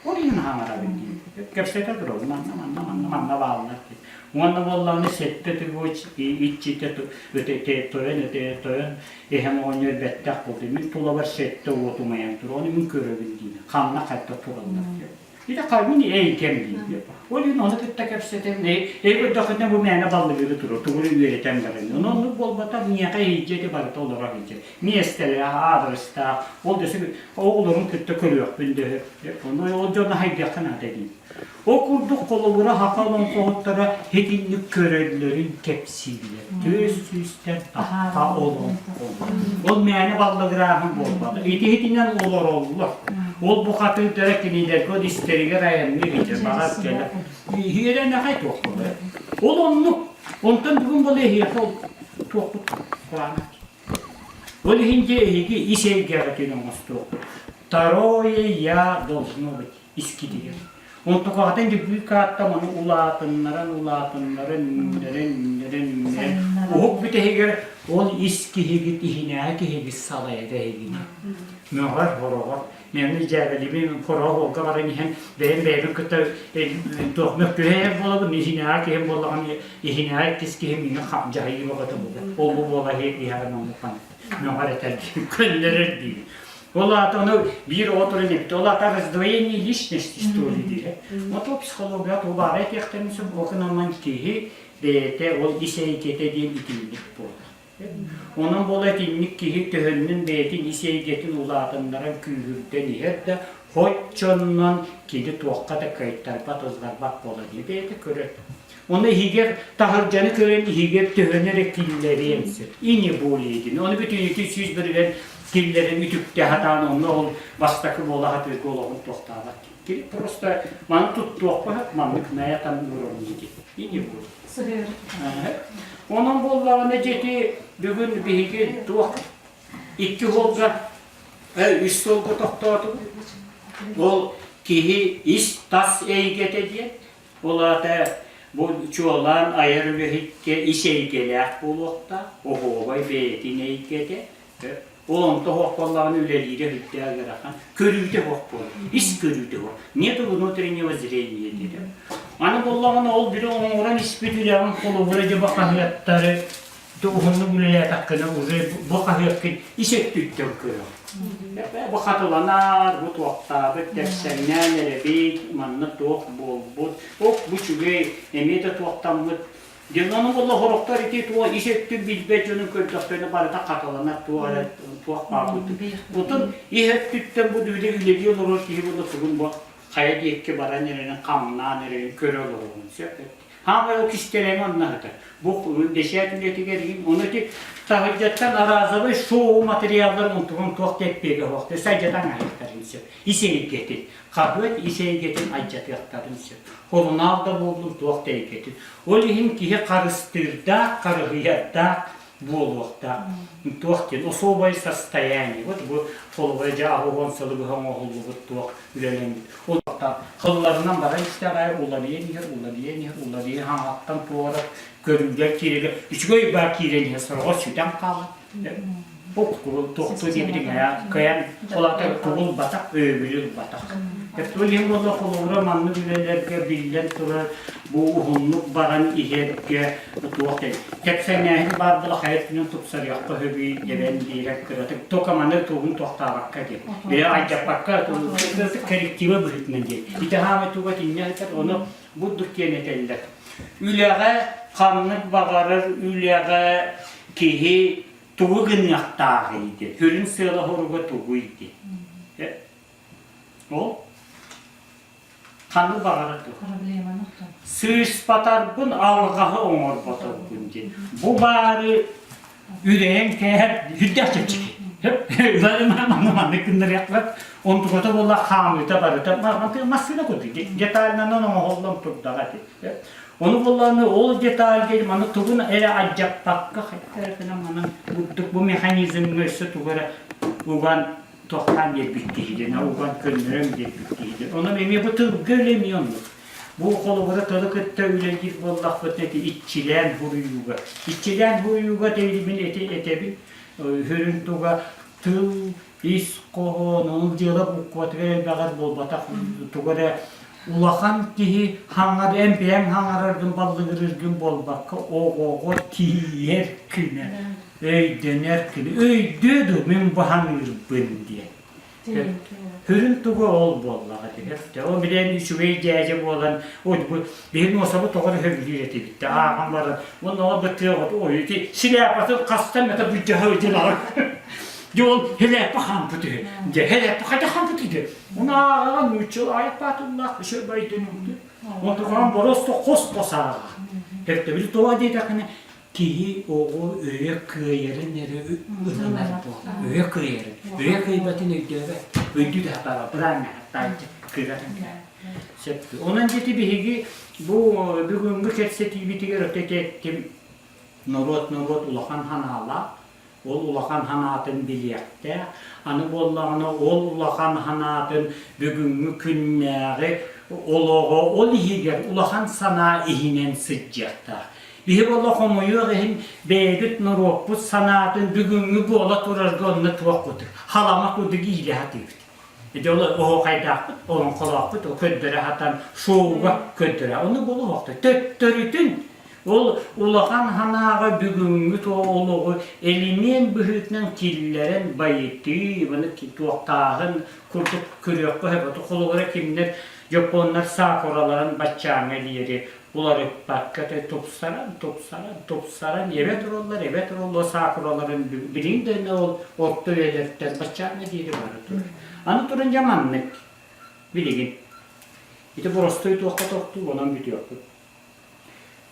Ол иһин хаҥарабын диир. Кэпсэтэ турабын манна манна манна манна бааллар диир. Уонна буоллаҕына сэттэ тыгыч иччитэ тойон өтө тойон эһэм оҕонньор бэттэх буолду. Мин тулабар сэттэ уот умайан турар. Ону мин көрөбүн диир. Ханна хайда тураллар диир. Ити мин эйгэм диир. Ол иһин ону кытта кэпсэтэн, эй көрдөххүнэ бу мээнэ баллыгыры турар, тугу эрэ үөрэтэн баран. Ону оннук буолбатах, миэхэ иһирдьэ ити барыта олорор иһирдьэ. Миэстэлээх, аадырыстаах, ол да оҕолорун кытта көрүөхпүн да Ону ол дьону хайдыахха наада диир. Ол курдук холобура саха олоҥхоһуттара итинник көрөллөрүн кэпсииллэр. Түөс сүүстэн тахха олоҥхолор. Ол мээнэ баллыгырааһын буолбатах. Ити иһитинэн олороллор. Ол бухатыырдара кинилэргэ ол истэригэр айанныыр ити баҕар кэлэ. Иһиэрэнэхэй туох буолар. Ол оннук. Онтон бүгүн буола эһиэхэ ол туохпут кураанах. Ол иһин дьэ эһиги ис эйгэҕитин оҥостуоххут. Второе я должно быть искитигэр. Онтукаҕытын дьүргүй кааттам ону улаатыннаран, улаатыннаран, үүннэрэн, үүннэрэн, үүннэрэн уһук бүтэһигэр ол ис киһигит иһинээҕи киһигит салайар эһигини. Мөҕөр, хороҕор. Мен дьээбэлибин хороҕор уолга баран иһэн бэйэм бэйэбин кытта туох мөккүһэ буолабын иһинээҕи киһим буоллаҕын иһинээҕи иккис киһим миҥэ дьаһайыы бөҕөтө буолар. Ол бу буола иһэҕин оннук мөҕөр этэр көннөрөр диир. Ол аата ону биир оҕо туран эппит. Ол аата раздвоение личности что ли диир. Вот ол психология тулаара этиэхтэрин сөп окунаман киһи бэйэтэ ол ис эйгэтэ диэн итинник буолар. Онон буола итинник киһи төһөннүн бэйэтин ис эйгэтин улаатыннаран күүһүрдэн иһэр да хоччоннон кини туохха да кыайтарбат, ылларбат буола дии бэйэтэ көрөр. Ону иһигэр таһырдьаны көрөн иһигэр төһөнү эрэ киллэриэн сөп. И не более диэн. Ону бүтүннүүтүн 101-эн киллэрэн үтүктэ сатаан онно ол бастакы буола сатыырга олоҕун туохтаабат. Кини просто маны туттуохха маннык наятан уровни диэн. И не более. Сыһыар. Онон буоллаҕына дьэти бүгүн биһиги туох икки холга үс суолга тохтоотубут. Ол киһи ис-тас эйгэтэ диэн Ол аата бу чуолаан айар үлэһиккэ ис эйгэлээх буолуохтаах, оһуобай бэйэтин эйгэтэ. Ол онто суох буоллаҕына үлэлиирэ сүрдээх ыарахан. Көрүүтэ суох буолар. Ис көрүүтэ суох. Нету внутреннего зрения диэтэ. Аны буоллаҕына ол били оҥорон испит үлэҕин холобура дьэ бу хаһыаттары уһуннук үлэлээтэххинэ уже бу хаһыаккын ис өттүттэн көрөҕүн. Бу хатыланар, бу туохтаабыт, тэпсэҥнээн эрэбит, манна туох буолбут, ок бу үчүгэй, эмиэ да туохтаммыт Дьон ону буолла сорохтор ити туох ис өттүн билбэт дьону көрдөхтөрүнэ барыта хатыланар туох эрэ туох баар курдук. Отон ис өттүттэн бу үлэ үлэлии олорор киһи буолла тугун бу хайа диэки баран эрэрин хамнаан эрэрин көрө олоруон сөп. Хаамай ол кистэлэҥэ онно сытар. Бу бэчээт үлэтигэр иһин ону ити таһырдьаттан разовый шоу материаллар онтугун туох да эппиэгэ суох. Сайдьатан аһыахтарын сөп. Ис эйгэтин. Хаһыат ис эйгэтин алдьатыахтарын сөп. Хорунаал да буоллун туох да эйгэтин. Ол иһин киһи харыстыырдаах, харыһыйардаах буолуохтаах. Туох диэн особое состояние. Вот бу холобура дьэ аҕыс сылы быһа оҥоһуллубут туох үлэлэммит. Ол хылларынан баран истэҕэ уларыйан иһэр, уларыйан иһэр, уларыйан хаҥаттан туора көрүүлэр киирэлэр. Үчүгэй баар киирэн иһэр, сороҕор сүтэн хаалар. Туохтуу диэбитиҥ кыайан ол аата тугул батах, өйөбүлү ылбатах. Ол иһин буолла холобура маннык үлэлэргэ биллэн турар бу уһуннук баран иһэргэ туох кэпсэҥнээһин баар буола хайа өттүнэн тупсарыахха сөбүй эбэн биэрэр кыратык только маны тугун туохтаабакка диэн. Бэйэ алдьаппакка кыратык корректива быһыытынан диэн. Ити хаамай туга итиннэ сытар ону бурдук диэн этэллэр. Үлэҕэ ханнык баҕарар үлэҕэ киһи тугу гыныахтааҕый диэн, сүрүн сыала-соруга тугуй диэн. Ол ханнык баҕарар туох. Сыыспатарбын алҕаһы оҥорботорбун диэн. Бу баары үрэйэн кээһэр сүрдээх чэпчэки. Манна маннык гыннарыахпыт. Онтуката буолла хаамыыта барыта массыына курдук детальнанан оҥоһуллан турдаҕа ити. Ону буоллаҕына ол детальга маны тугун эрэ алдьаппакка хайта эрэ гынан манан курдук бу механизмҥа өссө тугу эрэ уган тохтоон биэрбит киһи диэн уган көннөрөн биэрбит киһи диэн. Онон эмиэ бу тылга үлэ эмиэ оннук. Бу холобура тылы кытта үлэлиир буоллахпытына ити иччилээн суруйууга. Иччилээн суруйууга мин эти этэбин сүрүн туга тыл ис хоһоонун дьыала букватыгар элбэҕэр буолбатах тугу эрэ улахан киһи хаҥар эн бэйэҥ хаҥараргын баллыгырыыргын буолбакка оҕоҕо тиийэр күнэ өйдөнөр күнэ өйдүө дуу мин бу хаҥыырбын диэн Сүрүн тугу ол буоллаҕа дии. Ол билэн үчүгэй дьээдьэ буолан, ой бу биһиги нуосабыт тоҕо эрэ сөбүлүүр этибит да ааҕан баран уонна ол бытыаҕыт ой ити шляпатын хастан это бүддьэһэ ыдьынаҕын. Дьэ ол хэлээппэ хаампыт үһү. Дьэ хэлээппэ хайдах хаампыт үһү. Оны ааҕаҕын нуучча айыппаатыллаах үчүгэй байдын Онтукаҕын боросто хос-хос ааҕа. Эртэбил тоҕо диэтэххинэ киһи оҕо өйө кыайарын эрэ ылынар буолар. Өйө кыайарын. Өйө кыайбатын өйдөөбөт. Өйдүү да сатаабат. Быраанна хаттааччы кыыратын Сөп. Онон дьити биһиги бу бүгүҥҥү кэпсэтиибитигэр өтө эттим норуот-норуот улахан ханаалаах Ол улахан санаатын билиэхтээх. Аны буоллаҕына ол улахан санаатын бүгүҥҥү күннээҕи олоҕо ол иһигэр улахан санаа иһинэн сылдьыахтаах. Биһи буолла хомойуох иһин бэйэбит норуоппут санаатын бүгүҥҥү буола турарга онно туох курдук халама курдук иилэ сатыыбыт. Ити ол оһуохайдаахпыт, олоҥхолоохпут, көрдөрө сатан шоуга көрдөрө. Ону буолуохта. Төттөрүтүн Ол улахан санааҕа бүгүҥҥү олоҕу элимиэн быһыытынан киллэрэн байытыы, маны туохтааһын курдук көрүөххэ сөп. Холобура кимнэр дьоппуоннар сакураларын баччааҥҥа диэри уларыппакка тупсаран, тупсаран, тупсаран эбэ тураллар, эбэ тураллар сакураларын билигин да ол орто үйэлэртэн баччааҥҥа диэри бара турар. Аны туран дьэ маннык билигин ити боростуой туохха тохтуу онон бүтүөхпүт.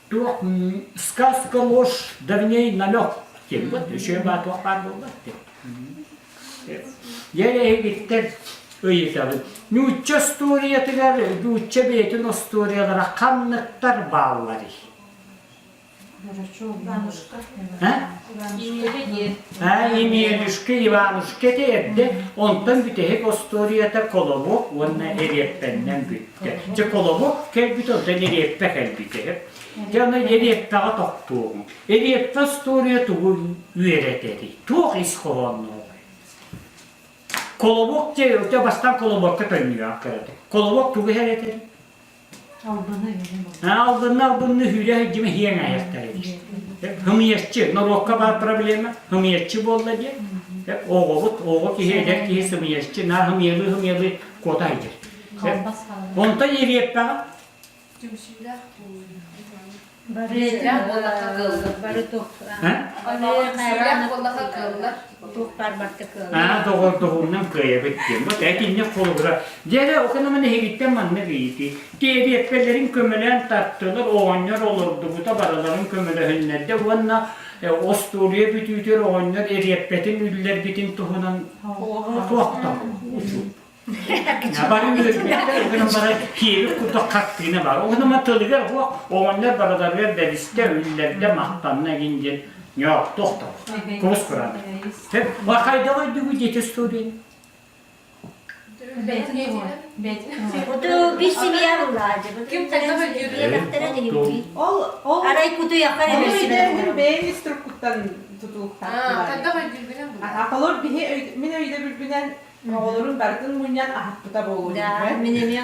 Туох сказка ложь да в ней намек диэн вот үчүгэй баа туох баар буолла диэн. Дьэ эһигиттэн ыйытабын. Нуучча остуоруйатыгар нуучча бэйэтин остуоруйалара ханныктар баалларый? Иванушка. А? Емелюшка, Иванушка ити эрдэ онтон бүтэһик остуоруйата Колобок уонна Эриэппэннэн бүттэ. Дьэ Колобок кэлбит, онтон Эриэппэ кэлбитэ. Дьэ аны Эриэппэҕэ тохтуоҕуҥ. Эриэппэ остуоруйа тугу үөрэтэрий? Туох ис хоһооннооҕуй? Колобок дьэ бастаан колобокка төннүөх кэрэтэ. Колобок тугу иһэр Албыны Албынны албынны hүүрэ сылдьыма хиэҥ айахтара диир. Хымыйаччы, норуокка баар проблема, хымыйаччы буолла диэн. Оҕобут, оҕо киһи, эдэр киһи сымыйаччы, наар хымыйалыы хымыйалыы куота сылдьар. Онтон ириэппэҕэ Түмсүүлээх Бары бары туох буоллаха кыаллар. Туох баар барыта кыаллар. Аа, доҕордоһуунан кыайабыт диэн. Вот этиннэ холобура. Дьэ, окономан эһигиттэн маннык ыйытыы. Тиэриэппэлэрин көмөлөөн тартылар, оҕонньор олордубута барыларын көмөлөһүннэрдэ уонна остуоруйа бүтүүтүгэр оҕонньор эриэппэтин үллэрбитин туһунан туохтан учуут. Бары үөрбүттэр, гынан баран киэбит курдук хартыына бар. Оҕонума тылыгар суох, оҕонньор барыларыгар бэристэ, үллэрдэ, махтанна игин диэн ньоох тохтор. Курус куран. Хайдах өйдүгү дети история? Ото bir семья была. Ким хайдах өйдүүр? Ол ол Арай кутуйаххар Ол өйдөөһүн бэйэм ис туруккуттан тутулуктаах. Хайдах өйдүүрбүнэн булар. Аталор биһи мин өйдөбүлбүнэн оҕолорун барытын мунньан аһаппыта буолуо Да, мин эмиэ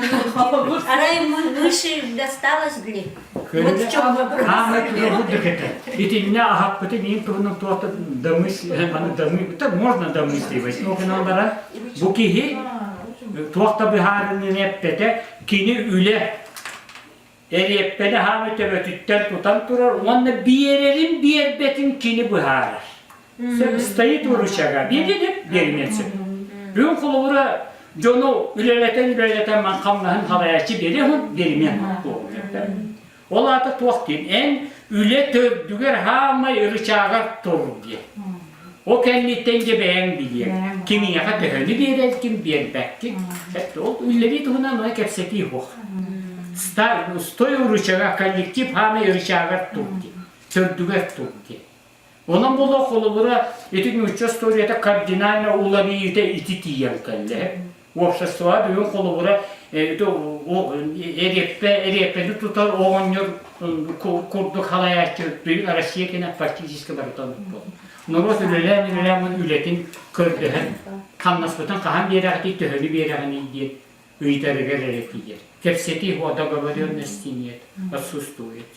Арай мыши досталось ли? Вот в чем вопрос. Аамай курдук этэ. Итиннэ аһаппыты мин туһунан туохта дамыс, маны дамы, можно домысливать. Но гынан баран бу киһи туохта быһаарыныны эппэтэ, кини үлэ эриэппэни хаамай төбөтүттэн тутан турар уонна биэрэрин биэрбэтин кини быһаарар. Стоит у рычага. Биэрдин биэримиэн сөп. Бүгүн холобура дьону үлэлэтэн-үлэлэтэн ман хамнаһын халайааччы биэриэхин биэримиэн Ол аата туох диэн эн үлэ төрдүгэр хаамай рычагар тур диэн. Ол кэнниттэн дьэ бэйэҥ билиэҥ. Кимиэхэ төһөнү биэрэргин биэрбэккин. Ол үлэлии туһунан ону кэпсэтии суох. Стой у рычага, коллектив хаамай рычагар тур диэн. Төрдүгэр тур диэн. Онон буолуох холобура ити нуучча историята кардинально уларыйыыта ити тиийэн кэллэ. Уопсастыба бүгүн холобура эриэппэ эриэппэни тутар оҕонньор курдук халайааччы бүгүн Россия кэнэ практически барыта оннук Норуот үлэлээн үлэлээн үлэтин көрдөһөн хамнаспытын хаһан биэрэҕитий төһөнү биэрэҕиний диэн ыйытарыгар эрэ тиийэр. Кэпсэтии договоренности нет, отсутствует.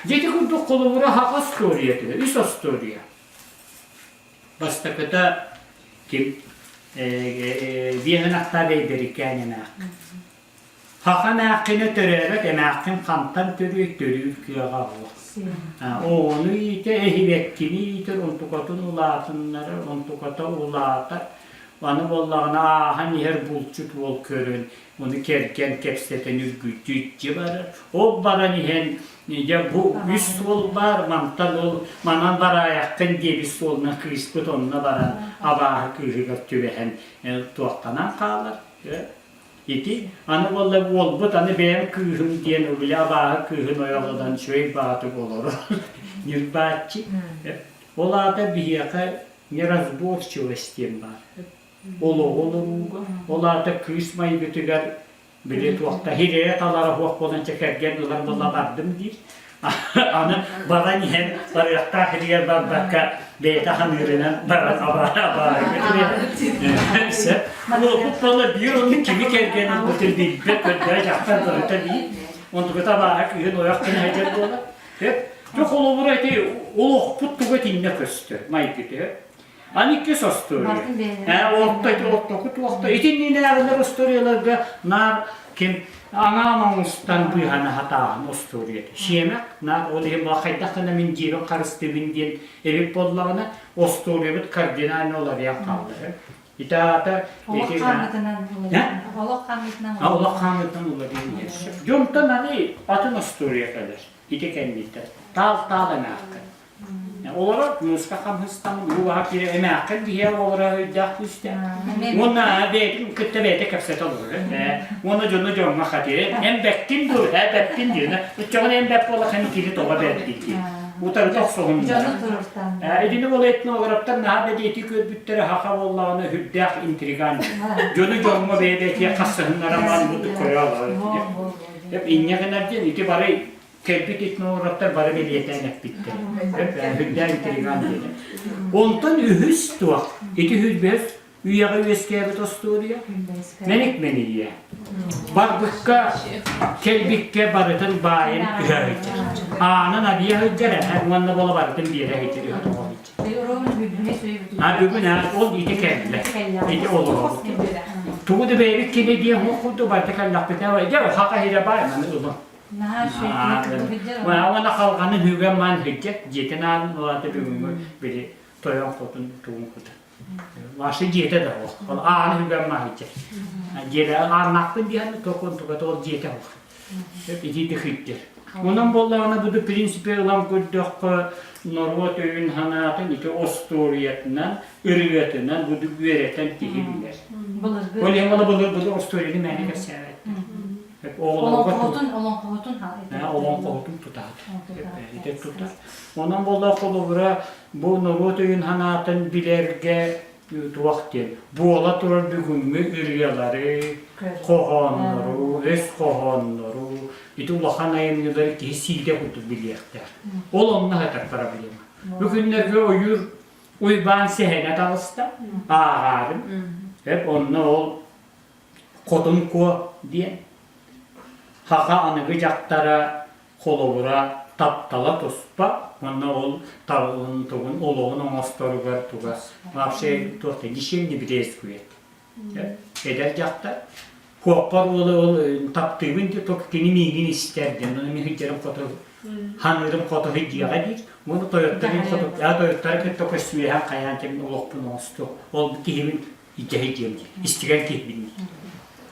Дьэ ити курдук холобура саха остуоруйата, үс остуоруйа. Бастакыта ким биэһин ахтаа бэйдэрикээн эмээххин. Хаха эмээххинэ төрөөбөт эмээххин хантан төрүө төрүүр кыаҕа суох. Оҕону иитэ, эһибэккини иитэр, онтукатын улаатыннарар, онтуката улаатар. Аны буоллаҕына ааһан иһэр булчут уол көрөн, ону кэргэн кэпсэтэн үргүччү иччи барар. Ол баран иһэн, дьэ бу үс суол баар, мантан ол манан бараайаххын диэбит суолунан кыыспыт онно баран абааһы кыыһыгар түбэһэн туохтанан хаалар. Ити аны буолла уолбут аны бэйэм кыыһым диэн били абааһы кыыһын ойоҕунан үчүгэй баҕатык олорор ньырбааччы. Ол аата биһиэхэ неразборчивость диэн баар. Олоҕу олорууга, ол аата кыыс майгытыгар били туохта хирэйэ талара суох буолан чэ кэргэн ылан буолла бардым диир. Аны баран иһэн барыахтаах иһигэр барбакка бэйэтэ ханыырынан баран абааһы Буолла биир оннук кими кэргэн ылбытын билбэт көрдөөх дьахтар барыта биир. Онтуката абааһы кыыһын ойох гына сылдьар буолар. Дьэ холобура ити олохпут туга итиннэ көстөр майгыта. Аны иккис остуоруйа. Ээ орто ити ортоку туохта итиннинээҕилэр остуоруйаларга наар ким аҥаан оҥустан быыһана сатааһын остуоруйата. Сиэмэх наар ол иһин хайдах гына мин дьиэбин харыстыыбын диэн эбит буоллаҕына остуоруйабыт кардинально уларыйан хаалла. Ити аата Олох хааммытынан Олох хааммытынан Олох хааммытынан уларыйан иһэр. Дьонтон аны атын остуоруйа кэлэр. Ити кэнниттэн таал-таал эмээххин. Олорор мууска хамһыстан ууга киирэ эмээххин биһиэ олоро өйдөөх күүстээх. Уонна бэйэтин кытта бэйэтэ кэпсэтэ олорор. Уонна дьону дьоҥҥо хатыы. Эн бэккин дуу, э бэппин диэн. Оччоҕуна эн бэп буолла хэн кири тоҕо бэрдий дии. Утарыта охсуһуннара. Дьону туруортаан. Итини ол этнографтар наһаа бэлиэтии көрбүттэрэ хаха буоллаҕына үрдээх интриган. Дьону дьоҥҥо бэйэ-бэйэтигэр хассыһыннара маан көрө алар. Инньэ гынар диэн ити бары кэлбит этнографтар бары бэлиэтээн эппиттэр. Үрдээх интриган диэн. Онтон үһүс туох? Ити үһүс бэс. үйэҕэ үөскээбит остуоруйа. Мэник мэнийиэ. Барбыкка, кэлбиккэ барытын баайын ыһа сылдьар. Аанын арыйа сылдьар эһэ уонна бола барытын биэрэ сылдьар ыһа тоҕо сылдьар. А бүгүн ол ити кэллэ. Ити олоробут. Тугу да бэйэбит кини диэн хуох курдук барыта кэллэхпитинэ, дьэ хака иһирэ баай маны ылын. Уонна халҕаны хүгэн маан сылдьар, дьиэтин аанын улаата бүгүҥҥү били тойон хотун тугун кутун. Ваша дьиэтэ да ол. Ол ааны хүгэн маан сылдьар. Дьиэлэ ааннаахпын диэн токон тугата ол дьиэтэ ол. Итиити сылдьар. Онон буоллаҕына бу принципе ылан көрдөххө норуот өйүн санаатын ити остуоруйатынан, ырыатынан бу үөрэтэн киһи билэр. Ол иһин былыр былыр остуоруйаны мээнэ кэпсээбэт. Олоҥхоһутун олоҥхоһутун олоҥхоһутун тутаат. Ити тутар. Онон буолла холобура бу норуот өйүн санаатын билэргэ туох диэн буола турар бүгүҥҥү ырыалары, хоһооннору, өс хоһооннору ити улахан айымньылары киһи сиидэ курдук билиэхтээх. Ол онно сытар проблема. Бу күннэргэ ойуур Уйбаан сэһэнэ таҕыста, ааҕаарым. Эп онно ол Хотун Куо диэн саха аныгы дьахтара холобура таптала туспа уонна ол табылын тугун олоҕун оҥосторугар туга вообще туох да ничем не брезгует. Эдэр дьахтар куоппар уолу ол таптыыбын диye только кини миигин истэр диэн ону мин сылдьарым хоту ханыырым хоту диэҕэ диир уонна тойотторун хоту тойоттору кытта көссүөһэн хайаан кэмин олохпун оҥосту ол киһибин идэһи диэн диир истигэн киһибин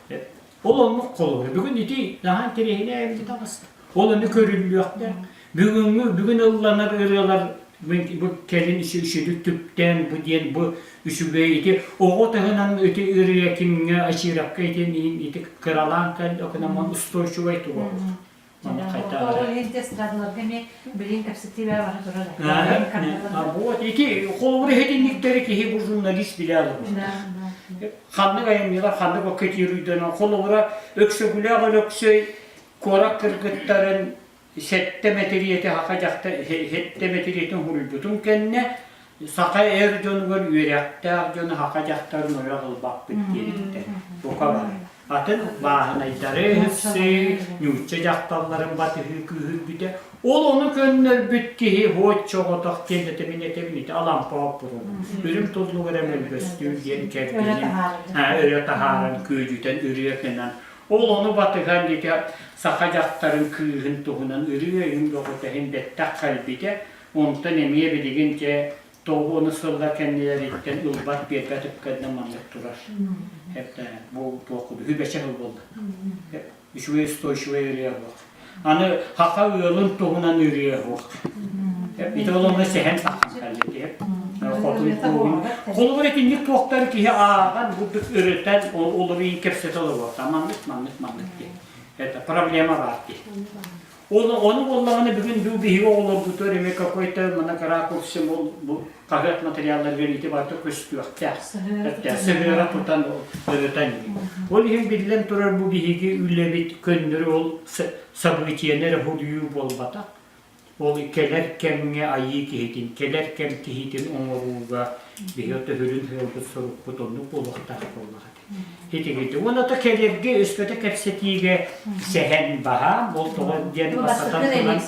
диир ол оннук холобура бүгүн ити наһаа интэриэһинэй эбит таҕыста ол ону көрүллүөхтээх бүгүҥҥү бүгүн ылланар ырыалар бу кэлин үчүгэй түптээн бу диэн бу үчүгэй ити оҕо таһынан ити ырыа кимҥэ Очировка итин ити кыралаан кэл окунамон устойчивай туга Вот ити холобур иһитинниктэри киһи бу журналист билэ алабыт. Ханнык айымньылар ханнык оккетируйданан холобура Өксөкүлээх Өлөксөй куорат кыргыттарын сэттэ мэтириэти саха дьахтар сэттэ мэтириэтин суруйбутун кэннэ саха эр дьонугар үөрэхтээх дьону саха дьахтарын ойох ылбаппыт диэбиттэр. Бука бары. Атын бааһынайдары ыһыссыы, нуучча дьахталларын батыһыы күүһүрбүтэ. Ол ону көннөрбүт киһи оччоҕотох диэн мин этэбин ити Алампа оппуругун. Үрүҥ туллук эрэ мөлбөстүүр диэн кэргэнин өрө таһааран күөдьүтэн ырыа гынан ол ону батыһан ити саха дьахтарын кыыһын туһунан ырыа өйүн бөҕөтөһүн бэттэх кэлбитэ. Онтон эмиэ билигин дьэ тоҕуону сыллар кэннилэриттэн ылбат биэрбэт ыккарда маннык турар. Это бу туох курдук үбэчэ сыл буолла. Үчүгэй устойчивый ырыа буох. Аны хаха ыалын туһунан ырыа буох. Ити ол онно сэһэн сахан кэллэ Хотун кууһун. Холобур итинник туохтар киһи ааҕан бурдук ырытан ол олору кэпсэтэ олоруохта. Маннык, маннык, маннык диэн. Это проблема баар дии. Ол ону буоллаҕына бүгүн бу биһиги оҕолорбутугар эмиэ какой-то маннык ракурсе ол бу хаһыат материалларыгар ити барыта көстүөхтээх. Сыһыара тутан ырытан Ол иһин биллэн турар бу биһиги үлэбит көннөрү ол событиены эрэ суруйуу буолбатах. Ол кэлэр кэмҥэ айыы киһитин, кэлэр кэм киһитин оҥорууга биһиги төһүрүн сыалбыт сорукпут оннук буолуохтаах буоллаҕа. Итигити. Уонна то кэлэргэ өскөтө кэпсэтиигэ сэһэн баһаам, ол тоҕо диэн бастатан туран,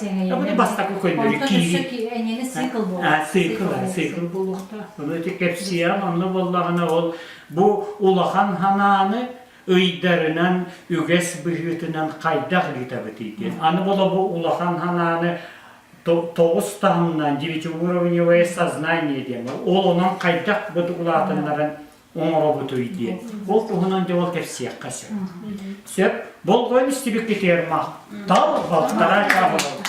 бу бастакы көннөрү киири. Эйиэни цикл буолуохтаах. Цикл, цикл буолуохтаах. Ону ити кэпсиэҕим, онно буоллаҕына ол бу улахан ханааны ыйдарынан үгэс быһыытынан хайдах ыытабытый диэн. Аны була бу улахан ханааны тоҕус таһымнаан девятиуровневое сознание диэн ол онон хайдах бу улаатыннаран оҥоробутуй диэн. Ол туһунан дьэ ол кэпсиэххэ сөп. Сөп. Болҕойон истибиккитигэр махтал, балтараа чааһы.